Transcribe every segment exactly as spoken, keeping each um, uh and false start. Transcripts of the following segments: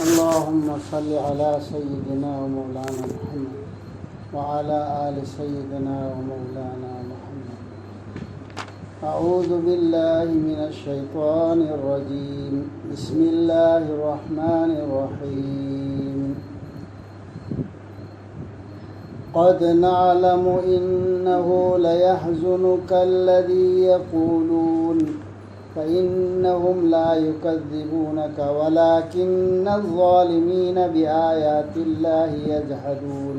اللهم صل على سيدنا ومولانا محمد وعلى آل سيدنا ومولانا محمد. أعوذ بالله من الشيطان الرجيم. بسم الله الرحمن الرحيم. قد نعلم إنه ليحزنك الذي يقولون، فإنهم لا يكذبونك ولكن الظالمين بآيات الله يجحدون.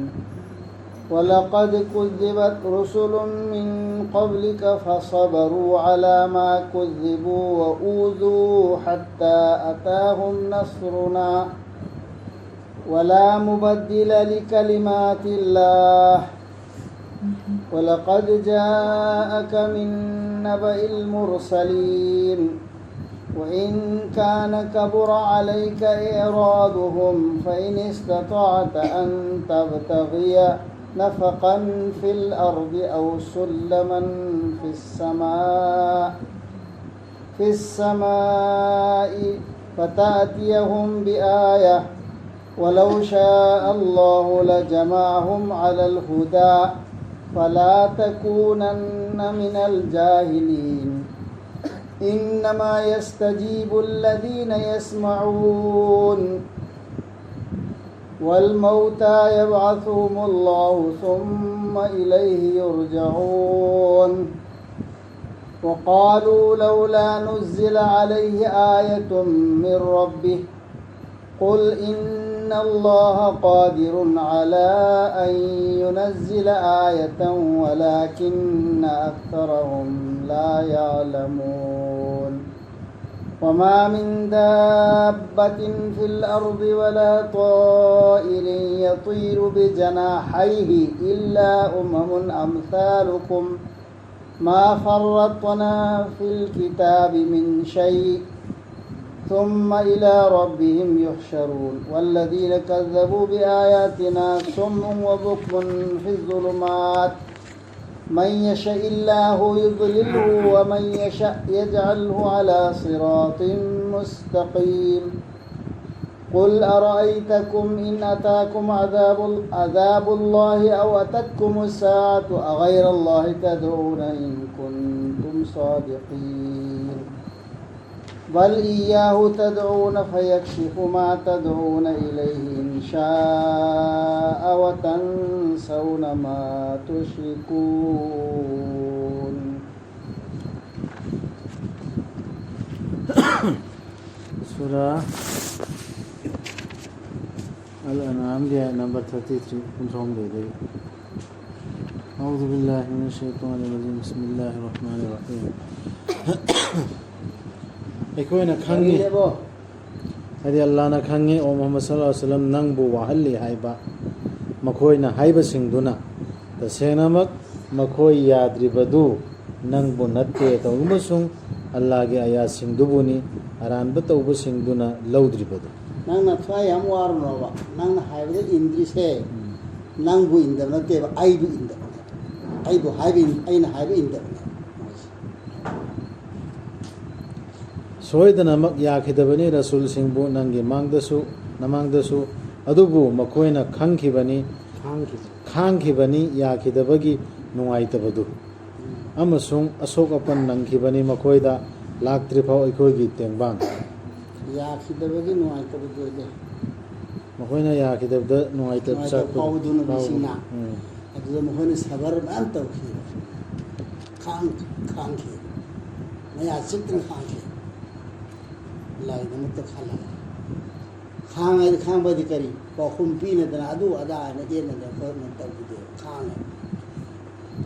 ولقد كذبت رسل من قبلك فصبروا على ما كذبوا وأوذوا حتى أتاهم نصرنا ولا مبدل لكلمات الله. ولقد جاءك من نبأ المرسلين. وإن كان كبر عليك إعراضهم فإن استطعت أن تبتغي نفقا في الأرض أو سلما في السماء في السماء فتأتيهم بآية ولو شاء الله لجمعهم على الهدى فلا تكونن من الجاهلين. إنما يستجيب الذين يسمعون والموتى يبعثهم الله ثم إليه يرجعون. وقالوا لولا نزل عليه آية من ربه. قل إن الله قادر على أن ينزل آية ولكن أكثرهم لا يعلمون. وما من دابة في الأرض ولا طائر يطير بجناحيه إلا أمم أمثالكم ما فرطنا في الكتاب من شيء ثم إلى ربهم يحشرون. والذين كذبوا بآياتنا صم وبكم في الظلمات من يشاء الله يضلله ومن يشاء يجعله على صراط مستقيم. قل أرأيتكم إن أتاكم عذاب، عذاب الله أو أتتكم الساعة أغير الله تدعون إن كنتم صادقين. بل إياه تدعون فيكشف ما تدعون إليه إن شاء وتنسون ما تشركون. ꯁꯨꯔꯥ ꯑꯜ ꯑꯅꯥꯝꯒꯤ ꯑꯥꯌꯠ number thirty three, ꯀꯨꯟꯊ꯭ꯔꯥꯍꯨꯝꯗꯣꯏꯗꯒꯤ꯫ أعوذ بالله من الشيطان الرجيم. بسم الله الرحمن الرحيم. ꯑꯩꯈꯣꯏꯅ ꯈꯪꯉꯤ, ꯀꯔꯤꯅꯦꯕꯣ? ꯍꯥꯏꯗꯤ ꯑꯜꯂꯥꯍꯅ ꯈꯪꯉꯤ, ꯑꯣ ꯃꯨꯍꯝꯃꯗ ꯁꯜꯂꯜꯂꯥꯍꯨ ꯑꯂꯩꯍꯤ ꯋꯁꯜꯂꯝ, ꯅꯪꯕꯨ ꯋꯥꯍꯜꯂꯤ ꯍꯥꯏꯕ ꯃꯈꯣꯏꯅ ꯍꯥꯏꯕꯁꯤꯡꯗꯨꯅ꯫ ꯇꯁꯦꯡꯅꯃꯛ ꯃꯈꯣꯏ ꯌꯥꯗ꯭ꯔꯤꯕꯗꯨ ꯅꯪꯕꯨ ꯅꯠꯇꯦ, ꯇꯧꯕꯁꯨꯡ ꯑꯜꯂꯥꯍꯒꯤ ꯑꯥꯌꯥꯠꯁꯤꯡꯗꯨꯕꯨꯅꯤ ꯑꯔꯥꯟꯕ ꯇꯧꯕꯁꯤꯡꯗꯨꯅ ꯂꯧꯗ꯭ꯔꯤꯕꯗꯨ꯫ ꯅꯪꯅ ꯊꯋꯥꯏ ꯌꯥꯝ ꯋꯥꯔꯨꯅꯣꯕ꯫ ꯅꯪꯅ ꯍꯥꯏꯕꯗ ꯏꯟꯗ꯭ꯔꯤꯁꯦ ꯎꯝ꯫ ꯅꯪꯕꯨ ꯏꯟꯗꯕ ꯅꯠꯇꯦꯕ, ꯑꯩꯕꯨ ꯏꯟꯗꯕꯅꯦ꯫ ꯑꯩꯕꯨ ꯍꯥꯏꯕ ꯏꯟ-, ꯑꯩꯅ ꯍꯥꯏꯕ ꯏꯟꯗꯕꯅꯦ ꯃꯣꯏꯁꯦ꯫ ꯁꯣꯏꯗꯅꯃꯛ ꯌꯥꯈꯤꯗꯕꯅꯤ ꯔꯁꯨꯜꯁꯤꯡꯕꯨ ꯅꯪꯒꯤ ꯃꯥꯡꯗꯁꯨ, ꯅꯃꯥꯡꯗꯁꯨ, ꯑꯗꯨꯕꯨ ꯃꯈꯣꯏꯅ ꯈꯪꯈꯤꯕꯅꯤ, ꯈꯥꯡꯈꯤꯕꯅꯤ꯫ ꯈꯥꯡꯈꯤꯕꯅꯤ ꯌꯥꯈꯤꯗꯕꯒꯤ ꯅꯨꯡꯉꯥꯏꯇꯕꯗꯨ꯫ ꯎꯝ꯫ ꯑꯃꯁꯨꯡ ꯑꯁꯣꯛ ꯑꯄꯟ ꯅꯪꯈꯤꯕꯅꯤ ꯃꯈꯣꯏꯗ ꯂꯥꯛꯇ꯭ꯔꯤꯐꯥꯎ ꯑꯩꯈꯣꯏꯒꯤ ꯇꯦꯡꯕꯥꯡ꯫ ꯌꯥꯈꯤꯗꯕꯒꯤ ꯅꯨꯡꯉꯥꯏꯇꯕꯗꯨ ꯑꯣꯏꯗꯦ꯫ ꯃꯈꯣꯏꯅ ꯌꯥꯈꯤꯗꯕꯗ ꯅꯨꯡꯉꯥꯏꯇꯕ ꯅꯨꯡꯉꯥꯏꯇꯕ ꯆꯥꯛꯄꯗꯨ ꯐꯥꯎꯕꯗꯨꯅ ꯐꯥꯎꯕꯗꯨ꯫ ꯃꯤꯁꯤꯡꯅ꯫ ꯎꯝ꯫ ꯑꯗꯨꯗ ꯃꯈꯣꯏꯅ ꯁꯕꯔ ꯃꯌꯥꯝ ꯇꯧꯈꯤ꯫ ꯈꯥꯡ-, ꯈꯥꯡꯈꯤ꯫ ꯃꯌꯥ ꯆꯤꯛꯇꯅ ꯈꯥꯡꯈꯤ꯫ ꯂꯥꯏꯗꯃꯛꯇ ꯈꯜꯂꯒ꯫ ꯈꯥꯡ ꯍꯥꯏꯗꯤ, ꯈꯥꯡꯕ ꯍꯥꯏꯗꯤ ꯀꯔꯤ? ꯄꯥꯎꯈꯨꯝ ꯄꯤꯅꯗꯅ ꯑꯗꯨ ꯑꯗꯥ ꯍꯥꯏꯅ ꯌꯦꯠꯅꯗꯅ ꯈꯣꯠꯅ ꯇꯧꯕꯗꯣ ꯈꯥꯡꯉꯦ꯫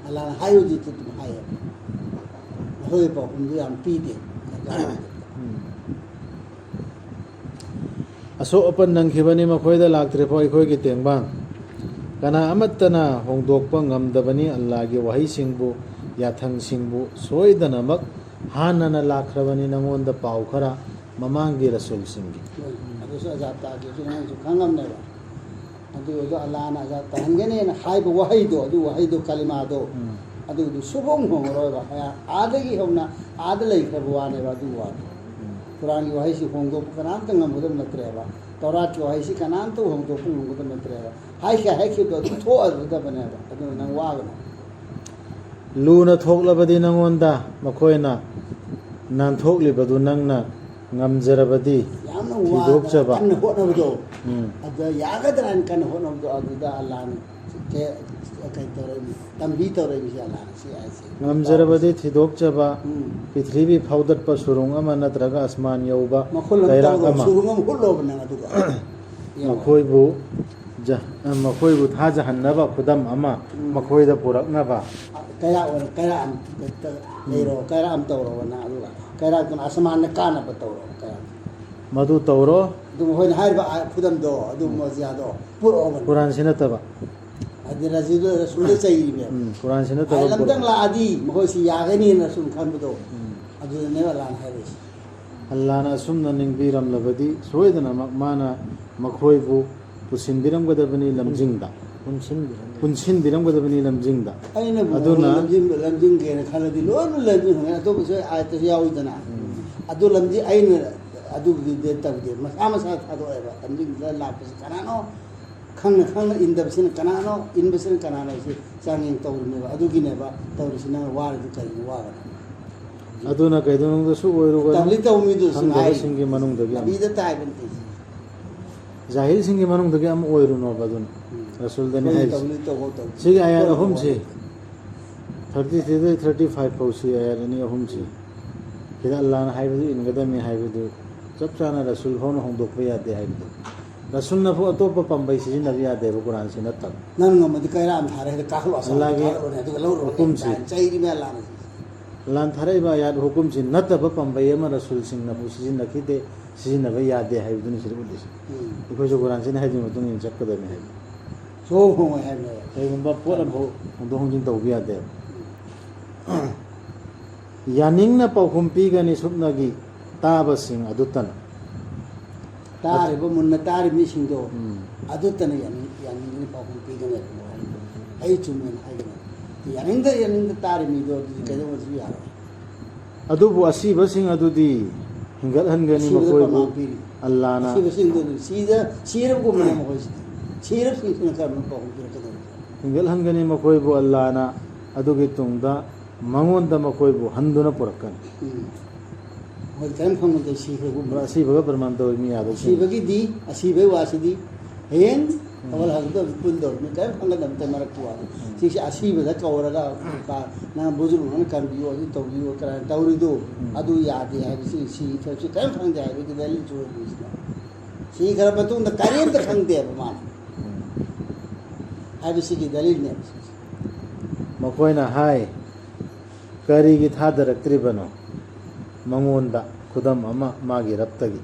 ꯑꯜꯂꯥꯍꯅ ꯍꯥꯏꯌꯨꯗꯨꯗꯤ ꯑꯗꯨꯝ ꯍꯥꯏꯌꯦꯕ꯫ ꯃꯈꯣꯏꯒꯤ ꯄꯥꯎꯈꯨꯝꯗꯨ ꯌꯥꯝ ꯄꯤꯗꯦ꯫ ꯎꯝ꯫ ꯑꯁꯣꯛ ꯑꯄꯟ ꯅꯪꯈꯤꯕꯅꯤ ꯃꯈꯣꯏꯗ ꯂꯥꯛꯇ꯭ꯔꯤꯐꯥꯎ ꯑꯩꯈꯣꯏꯒꯤ ꯇꯦꯡꯕꯥꯡ꯫ ꯀꯅꯥ ꯑꯃꯠꯇꯅ ꯍꯣꯡꯗꯣꯛꯄ ꯉꯝꯗꯕꯅꯤ ꯑꯜꯂꯥꯍꯒꯤ ꯋꯥꯍꯩꯁꯤꯡꯕꯨ, ꯌꯥꯊꯪꯁꯤꯡꯕꯨ꯫ ꯁꯣꯏꯗꯅꯃꯛ ꯍꯥꯟꯅꯅ ꯂꯥꯛꯈ꯭ꯔꯕꯅꯤ ꯅꯉꯣꯟꯗ ꯄꯥꯎ ꯈꯔ ꯃꯃꯥꯡꯒꯤ ꯔꯁꯨꯜꯁꯤꯡꯒꯤ꯫ ꯑꯗꯨꯁꯨ ꯑꯖꯥꯕ ꯇꯥꯈꯤꯕꯁꯨ ꯅꯪꯁꯨ ꯈꯪꯉꯝꯅꯦꯕ꯫ ꯑꯗꯨ ꯑꯣꯏꯔꯁꯨ ꯑꯜꯂꯥꯍꯅ ꯑꯖꯥꯕ ꯇꯥꯍꯟꯒꯅꯤꯅ ꯍꯥꯏꯕ ꯋꯥꯍꯩꯗꯣ, ꯑꯗꯨ ꯋꯥꯍꯩꯗꯣ, ꯀꯂꯤꯃꯥꯗꯣ, ꯎꯝ꯫ ꯑꯗꯨꯗꯨ ꯁꯨꯍꯣꯡ ꯍꯣꯡꯉꯔꯣꯏꯕ꯫ ꯑꯥꯗꯒꯤ ꯍꯧꯅ ꯑꯥꯗ ꯂꯩꯈ꯭ꯔꯕ ꯋꯥꯅꯦꯕ ꯑꯗꯨ ꯋꯥꯗꯣ꯫ ꯎꯝ꯫ ꯀꯨꯔꯥꯟꯒꯤ ꯋꯥꯍꯩꯁꯤ ꯍꯣꯡꯗꯣꯛꯄ ꯀꯅꯥꯝꯇ ꯉꯝꯒꯗꯕ ꯅꯠꯇ꯭ꯔꯦꯕ꯫ ꯇꯧꯔꯥꯠꯀꯤ ꯋꯥꯍꯩꯁꯤ ꯀꯅꯥꯝꯇ ꯍꯣꯡꯗꯣꯛꯄ ꯉꯝꯒꯗꯕ ꯅꯠꯇ꯭ꯔꯦꯕ꯫ ꯍꯥꯏꯈꯤ ꯍꯥꯏꯈꯤꯕꯗꯣ ꯑꯗꯨꯝ ꯊꯣꯛꯑꯗꯕꯅꯦꯕ꯫ ꯑꯗꯨꯅ ꯅꯪ ꯋꯥꯒꯅꯨ꯫ ꯂꯨꯅ ꯊꯣꯛꯂꯕꯗꯤ ꯅꯉꯣꯟꯗ ꯃꯈꯣꯏꯅ ꯅꯥꯟꯊꯣꯛꯂꯤꯕꯗꯨ ꯅꯪꯅ ꯉꯝꯖꯔꯕꯗꯤ ꯌꯥꯝꯅ ꯋꯥꯅ ꯊꯤꯗꯣꯛꯆꯕ꯫ ꯀꯟꯅ ꯍꯣꯠꯅꯕꯗꯣ, ꯎꯝ꯫ ꯑꯗ ꯌꯥꯒꯗ꯭ꯔꯥ ꯍꯥꯏꯅ ꯀꯟꯅ ꯍꯣꯠꯅꯕꯗꯣ, ꯑꯗꯨꯗ ꯑꯜꯂꯥꯅ ꯀꯦ-, ꯀꯩ ꯇꯧꯔꯛꯏꯅꯤ, ꯇꯝꯕꯤ ꯇꯧꯔꯛꯏꯅꯤꯁꯦ ꯑꯜꯂꯥꯅ ꯁꯤ ꯍꯥꯏꯁꯦ꯫ ꯉꯝꯖꯔꯕꯗꯤ ꯊꯤꯗꯣꯛꯆꯕ, ꯎꯝ꯫ ꯄ꯭ꯔꯤꯊꯤꯕꯤ ꯐꯥꯎꯗꯠꯄ ꯁꯨꯔꯨꯡ ꯑꯃ ꯅꯠꯇ꯭ꯔꯒ ꯑꯁꯃꯥꯟ ꯌꯧꯕ ꯃꯈꯨꯜ ꯑꯃ ꯀꯩꯔꯥꯛ ꯇꯧꯔꯣ, ꯑꯃ꯫ ꯁꯨꯔꯨꯡ ꯑꯃ ꯍꯨꯠꯂꯣꯕ ꯅꯪ ꯑꯗꯨꯒ꯫ ꯌꯦꯡꯉꯣ꯫ ꯃꯈꯣꯏꯕꯨ ꯖ-, ꯃꯈꯣꯏꯕꯨ ꯊꯥꯖꯍꯟꯅꯕ ꯈꯨꯗꯝ ꯑꯃ ꯎꯝ꯫ ꯃꯈꯣꯏꯗ ꯄꯨꯔꯛꯅꯕ꯫ ꯀꯩꯔꯥꯛ ꯑꯣꯏꯅ, ꯀꯩꯔꯥꯛ ꯑꯃ ꯂꯩꯔꯣ, ꯎꯝ꯫ ꯀꯩꯔꯥꯛ ꯑꯃ ꯇꯧꯔꯣꯕ ꯅꯪ ꯑꯗꯨꯒ꯫ ꯀꯩꯔꯥꯛꯇꯨꯅ ꯑꯁꯃꯥꯟꯗ ꯀꯥꯟꯅꯕ ꯇꯧꯔꯣ, ꯀꯩꯔꯥꯛ꯫ ꯃꯗꯨ ꯇꯧꯔꯣ꯫ ꯑꯗꯨ ꯃꯈꯣꯏꯅ ꯍꯥꯏꯔꯤꯕ ꯑꯥ ꯈꯨꯗꯝꯗꯣ, ꯑꯗꯨ ꯎꯝ꯫ ꯃꯣꯖꯤꯌꯥꯗꯣ ꯄꯨꯔꯛꯑꯣꯕ꯫ ꯀꯨꯔꯥꯟꯁꯤ ꯅꯠꯇꯕ꯫ ꯑꯗꯨ ꯔꯁꯨꯜꯗ, ꯔꯁꯨꯜꯗ ꯆꯩꯔꯤꯅꯦꯕ꯫ ꯎꯝ, ꯀꯨꯔꯥꯟꯁꯤ ꯅꯠꯇꯕ ꯑꯥꯌꯠ ꯑꯝꯇꯪ ꯄꯨꯔꯛꯑꯣ꯫ ꯂꯥꯛꯑꯗꯤ ꯃꯈꯣꯏꯁꯤ ꯌꯥꯒꯅꯤꯅ ꯁꯨꯝ ꯈꯟꯕꯗꯣ꯫ ꯎꯝ꯫ ꯑꯗꯨꯗꯅꯦꯕ ꯑꯜꯂꯥꯅ ꯍꯥꯏꯔꯛꯏꯁꯦ꯫ ꯑꯜꯂꯥꯅ ꯑꯁꯨꯝꯅ ꯅꯤꯡꯕꯤꯔꯝꯂꯕꯗꯤ ꯁꯣꯏꯗꯅꯃꯛ ꯃꯥꯅ ꯃꯈꯣꯏꯕꯨ ꯄꯨꯁꯤꯟꯕꯤꯔꯝꯒꯗꯕꯅꯤ ꯂꯝꯖꯤꯡꯗ꯫ ꯄꯨꯟꯁꯤꯟꯕꯤꯔꯝꯒꯗꯕꯅꯤ꯫ ꯄꯨꯟꯁꯤꯟꯕꯤꯔꯝꯒꯗꯕꯅꯤ ꯂꯝꯖꯤꯡꯗ꯫ ꯑꯩꯅꯕꯨ ꯑꯗꯨꯅ ꯂꯝꯖꯤꯡ-, ꯂꯝꯖꯤꯡꯒꯦꯅ ꯈꯜꯂꯗꯤ ꯂꯣꯏꯅ ꯂꯝꯖꯤꯡ ꯐꯪꯉꯦ꯫ ꯑꯇꯣꯞꯄꯁꯨ ꯑꯥꯌꯠꯇꯁꯨ ꯌꯥꯎꯏꯗꯅ꯫ ꯎꯝ꯫ ꯑꯗꯨ ꯂꯝꯖꯤꯡ-, ꯑꯩꯅ ꯑꯗꯨꯒꯤꯗꯤ ꯇꯧꯗꯦ꯫ ꯃꯁꯥ ꯃꯁꯥ ꯊꯥꯗꯣꯛꯑꯦꯕ꯫ ꯂꯝꯖꯤꯡꯗ ꯂꯥꯛꯄꯁꯤ ꯀꯅꯥꯅꯣ? ꯈꯪꯅ ꯈꯪꯅ ꯏꯟꯗꯕꯁꯤꯅ ꯀꯅꯥꯅꯣ? ꯏꯟꯕꯁꯤꯅ ꯀꯅꯥꯅꯣ? ꯁꯤ ꯆꯥꯡꯌꯦꯡ ꯇꯧꯔꯤꯅꯦꯕ꯫ ꯑꯗꯨꯒꯤꯅꯦꯕ ꯇꯧꯔꯤꯁꯤ꯫ ꯅꯪ ꯋꯥꯔꯤꯗꯨ ꯀꯔꯤꯅꯣ ꯋꯥꯒꯅꯣ? ꯑꯗꯨꯅ ꯀꯩꯗꯧꯅꯨꯡꯗꯁꯨ ꯑꯣꯏꯔꯨꯒꯅꯨ꯫ ꯇꯕ꯭ꯂꯤꯛ ꯇꯧꯕ ꯃꯤꯗꯨꯁꯨ ꯈꯪꯗꯕꯁꯤꯡꯒꯤ ꯍꯥꯏ-, ꯃꯅꯨꯡꯗꯒꯤ ꯑꯃ꯫ ꯂꯝꯕꯤꯗ ꯇꯥꯏꯕ ꯅꯠꯇꯦ꯫ ꯖꯥꯍꯤꯜꯁꯤꯡꯒꯤ ꯃꯅꯨꯡꯗꯒꯤ ꯑꯃ ꯑꯣꯏꯔꯨꯅꯣꯕ ꯑꯗꯨꯅ꯫ ꯎꯝ꯫ ꯔꯁꯨꯜꯗꯅꯤ ꯑꯩꯈꯣꯏ ꯍꯥꯏꯔꯤꯁꯦ꯫ ꯇꯕ꯭ꯂꯤꯛ ꯇꯧꯕ ꯇꯧ-, ꯁꯤꯒꯤ ꯑꯥꯌꯠ ꯇꯧꯕ ꯑꯍꯨꯝꯁꯤ, ꯋꯥꯅꯤ꯫ Thirty three ꯗꯒꯤ thirty five ꯐꯥꯎꯁꯤ ꯑꯥꯌꯠ ꯑꯅꯤ ꯑꯍꯨꯝꯁꯤ꯫ ꯁꯤꯗ ꯑꯜꯂꯥꯅ ꯍꯥꯏꯕꯗꯨ ꯏꯟꯒꯗꯕꯅꯤ ꯍꯥꯏꯕꯗꯨ ꯆꯞ ꯆꯥꯅ ꯔꯁꯨꯜ ꯐꯥꯎꯅ ꯍꯣꯡꯗꯣꯛꯄ ꯌꯥꯗꯦ ꯍꯥꯏꯕꯗꯨ꯫ ꯔꯁꯨꯜꯅꯐꯥꯎ ꯑꯇꯣꯞꯄ ꯄꯥꯝꯕꯩ ꯁꯤꯖꯤꯟꯅꯕ ꯌꯥꯗꯦꯕ ꯀꯨꯔꯥꯟꯁꯤ ꯅꯠꯇꯕ꯫ ꯅꯪ ꯉꯝꯃꯗꯤ ꯀꯩꯔꯥꯛ ꯑꯃ ꯊꯥꯔꯦ, ꯍꯦꯛꯇ ꯀꯥꯈꯠꯂꯣ, ꯑꯁꯥꯝꯗ ꯑꯜꯂꯥꯍꯒꯤ ꯊꯥꯔꯛꯑꯣꯅꯦ, ꯑꯗꯨꯒ ꯂꯧꯔꯨꯔꯣꯅꯦ ꯍꯨꯀꯨꯝꯁꯤ꯫ ꯀꯥꯏꯅ ꯆꯩꯔꯤꯕ ꯑꯜꯂꯥꯅ꯫ ꯑꯜꯂꯥꯅ ꯊꯥꯔꯛꯏꯕ ꯑꯥꯌꯠ ꯍꯨꯀꯨꯝꯁꯤ ꯅꯠꯇꯕ ꯄꯥꯝꯕꯩ ꯑꯃ ꯔꯁꯨꯜꯁꯤꯡꯅꯕꯨ ꯁꯤꯖꯤꯟꯅꯈꯤꯗꯦ, ꯁꯤꯖꯤꯟꯅꯕ ꯌꯥꯗꯦ ꯍꯥꯏꯕꯗꯨꯅꯤ ꯁꯤꯗ ꯎꯠꯂꯤꯁꯦ꯫ ꯎꯝ꯫ ꯑꯩꯈꯣꯏꯁꯨ ꯀꯨꯔꯥꯟꯁꯤꯅ ꯍꯥꯏꯗꯨꯒꯤ ꯃꯇꯨꯡ ꯏꯟꯅ ꯆꯠꯀꯗꯕꯅꯤ ꯍꯥꯏꯕ꯫ ꯁꯨꯍꯣꯡ ꯍꯣꯡꯉꯣꯏ ꯍꯥꯏꯕꯅꯦꯕ꯫ ꯀꯔꯤꯒꯨꯝꯕ ꯄꯣꯠ ꯑꯃꯐꯥꯎ ꯍꯣꯡꯗꯣꯛ ꯍꯣꯡꯖꯤꯟ ꯇꯧꯕ ꯌꯥꯗꯦꯕ꯫ ꯌꯥꯅꯤꯡꯅ ꯄꯥꯎꯈꯨꯝ ꯄꯤꯒꯅꯤ ꯁꯨꯞꯅꯒꯤ ꯇꯥꯕꯁꯤꯡ ꯑꯗꯨꯇꯅ꯫ ꯇꯥꯔꯤꯕ, ꯃꯨꯟꯅ ꯇꯥꯔꯤꯕ ꯃꯤꯁꯤꯡꯗꯣ, ꯎꯝ꯫ ꯑꯗꯨꯇꯅ ꯌꯥꯅꯤꯡ-, ꯌꯥꯅꯤꯡꯗꯅ ꯄꯥꯎꯈꯨꯝ ꯄꯤꯒꯅꯦꯕ꯫ ꯑꯩ ꯆꯨꯝꯃꯦꯅ ꯍꯥꯏꯒꯅꯦꯕ꯫ ꯌꯥꯅꯤꯡꯗ, ꯌꯥꯅꯤꯡꯗ ꯇꯥꯔꯤ ꯃꯤꯗꯣ ꯑꯗꯨꯗꯤ ꯎꯝ꯫ ꯀꯩꯗꯧꯕꯁꯨ ꯌꯥꯔꯣꯏ꯫ ꯑꯗꯨꯕꯨ ꯑꯁꯤꯕꯁꯤꯡ ꯑꯗꯨꯗꯤ ꯍꯤꯡꯒꯠꯍꯟꯒꯅꯤ ꯑꯁꯤꯕꯗ ꯃꯈꯣꯏꯕꯨ ꯄ꯭ꯔꯃꯥꯟ ꯄꯤꯔꯤ꯫ ꯑꯜꯂꯥꯅ꯫ ꯑꯁꯤꯕꯁꯤꯡꯗꯨ ꯁꯤꯗ ꯁꯤꯔꯕꯒꯨꯝꯕꯅ ꯃꯈꯣꯏꯁꯤꯗꯤ꯫ ꯁꯤꯔꯕꯁꯤꯡꯁꯤꯅ ꯀꯔꯝꯅ ꯄꯥꯎꯍꯧꯗꯣꯏꯔꯛꯀꯗꯧꯕ? ꯍꯤꯡꯒꯠꯍꯟꯒꯅꯤ ꯃꯈꯣꯏꯕꯨ ꯑꯜꯂꯥꯅ꯫ ꯑꯗꯨꯒꯤ ꯇꯨꯡꯗ ꯃꯉꯣꯟꯗ ꯃꯈꯣꯏꯕꯨ ꯍꯟꯗꯨꯅ ꯄꯨꯔꯛꯀꯅꯤ꯫ ꯎꯝ꯫ ꯃꯈꯣꯏ ꯀꯔꯤꯝ ꯈꯪꯕ ꯅꯠꯇꯦ, ꯁꯤꯈ꯭ꯔꯒꯨꯝꯕ꯫ ꯑꯁꯤꯕꯒ ꯄ꯭ꯔꯃꯥꯟ ꯇꯧꯕ ꯃꯤ ꯌꯥꯗꯕꯁꯤꯡ꯫ ꯑꯁꯤꯕꯒꯤꯗꯤ, ꯑꯁꯤꯕꯒꯤ ꯋꯥꯁꯤꯗꯤ ꯍꯌꯦꯡ ꯎꯝ꯫ ꯊꯧꯒꯜ ꯍꯥꯡꯒꯗꯕ ꯄꯨꯟꯗꯧꯔꯤꯕꯅꯤ, ꯀꯔꯤꯝ ꯈꯪꯒꯗꯕ ꯅꯠꯇꯦ ꯃꯔꯛꯀꯤ ꯋꯥꯗꯤ꯫ ꯎꯝ꯫ ꯁꯤꯁꯦ ꯑꯁꯤꯕꯗ ꯀꯧꯔꯒ, "ꯅꯪ ꯕꯨꯖꯨꯔꯨꯅ ꯀꯟꯕꯤꯌꯨ, ꯑꯗꯨ ꯇꯧꯕꯤꯌꯨ", ꯀꯅꯥꯅ ꯇꯧꯔꯤꯗꯣ? ꯎꯝ꯫ ꯑꯗꯨ ꯌꯥꯗꯦ ꯍꯥꯏꯕꯁꯤ, ꯁꯤ ꯊꯕꯛꯁꯤ ꯀꯔꯤꯝ ꯈꯪꯗꯦ ꯍꯥꯏꯕꯒꯤ ꯗꯂꯤꯜꯁꯨ ꯑꯣꯏꯕꯅꯤꯁꯤꯅ꯫ ꯁꯤꯈ꯭ꯔ ꯃꯇꯨꯡꯗ ꯀꯔꯤꯝꯇ ꯈꯪꯗꯦꯕ ꯃꯥꯅ꯫ ꯎꯝ꯫ ꯍꯥꯏꯕꯁꯤꯒꯤ ꯗꯂꯤꯜꯅꯦꯕ ꯁꯤꯁꯦ꯫ ꯃꯈꯣꯏꯅ ꯍꯥꯏ, "ꯀꯔꯤꯒꯤ ꯊꯥꯗꯔꯛꯇ꯭ꯔꯤꯕꯅꯣ ꯃꯉꯣꯟꯗ ꯈꯨꯗꯝ ꯑꯃ ꯃꯥꯒꯤ ꯔꯕꯇꯒꯤ?"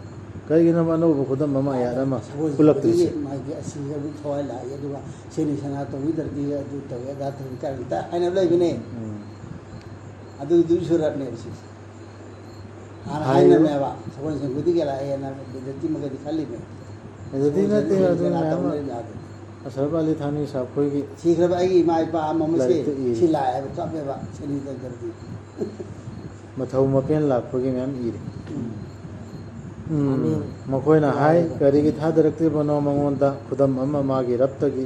ꯀꯔꯤꯒꯤꯅꯣ ꯑꯅꯧꯕ ꯈꯨꯗꯝ ꯑꯃ, ꯑꯥꯌꯥꯠ ꯑꯃ ꯁꯒꯣꯜ ꯄꯨꯜꯂꯛꯇ꯭ꯔꯤꯁꯦ? ꯁꯦꯝꯕꯗꯒꯤ ꯃꯥꯒꯤ ꯑꯁꯤ ꯑꯗꯨ ꯊꯋꯥꯏ ꯂꯥꯛꯏ, ꯑꯗꯨꯒ ꯁꯦꯅꯤ ꯁꯅꯥ ꯇꯧꯕꯤꯗ꯭ꯔꯗꯤ ꯑꯗꯨ ꯇꯧꯏ, ꯑꯗꯥ ꯇꯧꯏ ꯀꯥꯏꯅ ꯍꯥꯏꯅꯕ ꯂꯩꯕꯅꯦ꯫ ꯎꯝ꯫ ꯑꯗꯨꯗꯨꯒꯤꯁꯨ ꯔꯕꯅꯦꯕ ꯁꯤꯁꯦ꯫ ꯍꯥꯟꯅ ꯍꯥꯏꯌꯨ꯫ ꯍꯥꯏꯅꯕꯅꯦꯕ, ꯁꯒꯣꯜ ꯁꯦꯝꯕꯗꯒꯤ ꯂꯥꯛꯑꯦꯅ ꯕꯤꯗꯇꯤ ꯃꯈꯩꯗꯤ ꯈꯜꯂꯤꯅꯦ꯫ ꯕꯤꯗꯇꯤ ꯁꯒꯣꯜ ꯅꯠꯇꯦ, ꯁꯦꯝꯕꯗꯒꯤ ꯑꯗꯨ ꯀꯅꯥ ꯃꯌꯥꯝ ꯑꯃ ꯇꯧꯅꯔꯤꯅꯣ ꯍꯥꯏꯕꯗꯣ꯫ ꯑꯁꯔꯐ ꯑꯂꯤ ꯊꯥꯅꯤ ꯁꯥꯍꯕ ꯈꯣꯏꯒꯤ ꯁꯤꯈ꯭ꯔꯕ ꯑꯩꯒꯤ ꯏꯃꯥ ꯏꯄꯥ ꯑꯃ ꯑꯃꯁꯦ ꯂꯥꯏꯔꯤꯛꯇ ꯏꯔꯤ꯫ ꯁꯤ ꯂꯥꯛꯑꯦꯕ, ꯀꯞꯄꯦꯕ, ꯁꯦꯅꯤ ꯇꯧꯗ꯭ꯔꯗꯤ꯫ ꯃꯊꯧ ꯃꯄꯦꯟ ꯂꯥꯛꯄꯒꯤ ꯃꯌꯥꯝ ꯏꯔꯤ꯫ ꯎꯝ꯫ ꯎꯝ, ꯑꯃꯤꯟ꯫ ꯃꯈꯣꯏꯅ ꯍꯥꯏ, ꯂꯥꯛꯑꯦꯕ꯫ "ꯀꯔꯤꯒꯤ ꯊꯥꯗꯔꯛꯇ꯭ꯔꯤꯕꯅꯣ ꯃꯉꯣꯟꯗ ꯈꯨꯗꯝ ꯑꯃ ꯃꯥꯒꯤ ꯔꯕꯇꯒꯤ?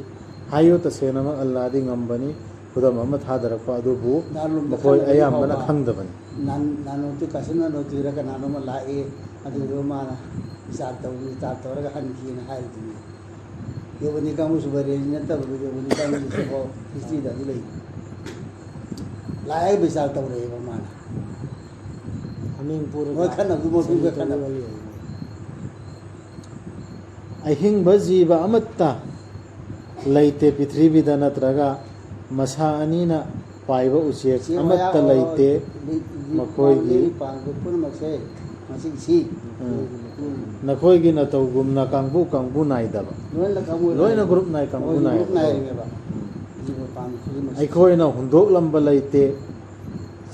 ꯍꯥꯏꯌꯨ, ꯇꯁꯦꯡꯅꯃꯛ ꯑꯜꯂꯥꯗꯤ ꯉꯝꯕꯅꯤ, ꯈꯨꯗꯝ ꯑꯃ ꯊꯥꯗꯔꯛꯄ ꯑꯗꯨꯕꯨ ꯅꯥꯔꯨꯝꯗ ꯃꯈꯣꯏ ꯈꯜꯂꯕꯗꯤ ꯑꯌꯥꯝꯕꯅ ꯐꯥꯎꯕ ꯈꯪꯗꯕꯅꯤ"꯫ ꯅꯥꯟ-, ꯅꯥꯅꯣꯇꯨ ꯀꯥꯁꯤꯝ ꯅꯥꯅꯣꯇꯨꯔ ꯀꯅꯥꯅꯣꯝꯃ ꯂꯥꯛꯑꯦ, ꯑꯗꯨꯗꯨꯒ ꯃꯥꯅ ꯏꯆꯥ ꯇꯧ-, ꯏꯆꯥ ꯇꯧꯔꯒ ꯍꯟꯈꯤꯅ ꯍꯥꯏꯔꯤꯗꯨꯅꯤ꯫ ꯌꯣꯕꯅꯤ ꯀꯥꯡꯕꯨꯁꯨ ꯕꯔꯦꯂꯤ ꯅꯠꯇꯕꯗꯨ ꯌꯣꯕꯅꯤ ꯀꯥꯡꯕꯨꯁꯨ ꯍꯤꯁꯇ꯭ꯔꯤꯗ ꯑꯗꯨ ꯂꯩ꯫ ꯂꯥꯛꯑꯦ ꯕꯤꯆꯥꯔ ꯇꯧꯔꯛꯑꯦꯕ ꯃꯥꯅ꯫ ꯍꯥꯃꯦꯡ ꯄꯨꯔꯒ ꯃꯣꯏ ꯈꯠꯅꯕꯗꯨ ꯃꯣꯏ ꯁꯦꯟ ꯈꯠꯅꯕ꯫ ꯇꯧꯔꯒ ꯂꯩ꯫ ꯑꯍꯤꯡꯕ ꯖꯤꯕ ꯑꯃꯠꯇ ꯂꯩꯇꯦ ꯄ꯭ꯔꯤꯊꯤꯕꯤꯗ, ꯅꯠꯇ꯭ꯔꯒ ꯃꯁꯥ ꯑꯅꯤꯅ ꯄꯥꯏꯕ ꯎꯆꯦꯛ ꯎꯆꯦꯛ ꯑꯃꯠꯇ ꯋꯥꯌꯥ ꯂꯩꯇꯦ꯫ ꯂꯤ-, ꯂꯤ-, ꯃꯈꯣꯏꯒꯤ ꯂꯤꯛꯂꯤ ꯄꯥꯟꯕ ꯄꯨꯝꯅꯃꯛꯁꯦ ꯃꯁꯤꯒꯤ ꯁꯤ꯫ ꯎꯝ꯫ ꯎꯝ꯫ ꯅꯈꯣꯏꯒꯤ ꯅꯇꯧꯒꯨꯝꯅ ꯀꯥꯡꯕꯨ ꯀꯥꯡꯕꯨ ꯅꯥꯏꯗꯕ꯫ ꯂꯣꯏꯅ ꯀꯥꯡꯕꯨ ꯂꯣꯏꯅ ꯅꯥꯏ-, ꯒ꯭ꯔꯨꯞ ꯅꯥꯏ ꯀꯥꯡꯕꯨ ꯃꯣꯏꯒꯤ ꯒ꯭ꯔꯨꯞ ꯅꯥꯏꯕ꯫ ꯅꯥꯏꯔꯤꯅꯦꯕ꯫ ꯎꯝ꯫ ꯖꯤꯕ ꯄꯥꯟꯕ ꯈꯨꯗꯤꯡꯃꯛꯁꯦ꯫ ꯑꯩꯈꯣꯏꯅ ꯍꯨꯟꯗꯣꯛꯂꯝꯕ ꯂꯩꯇꯦ,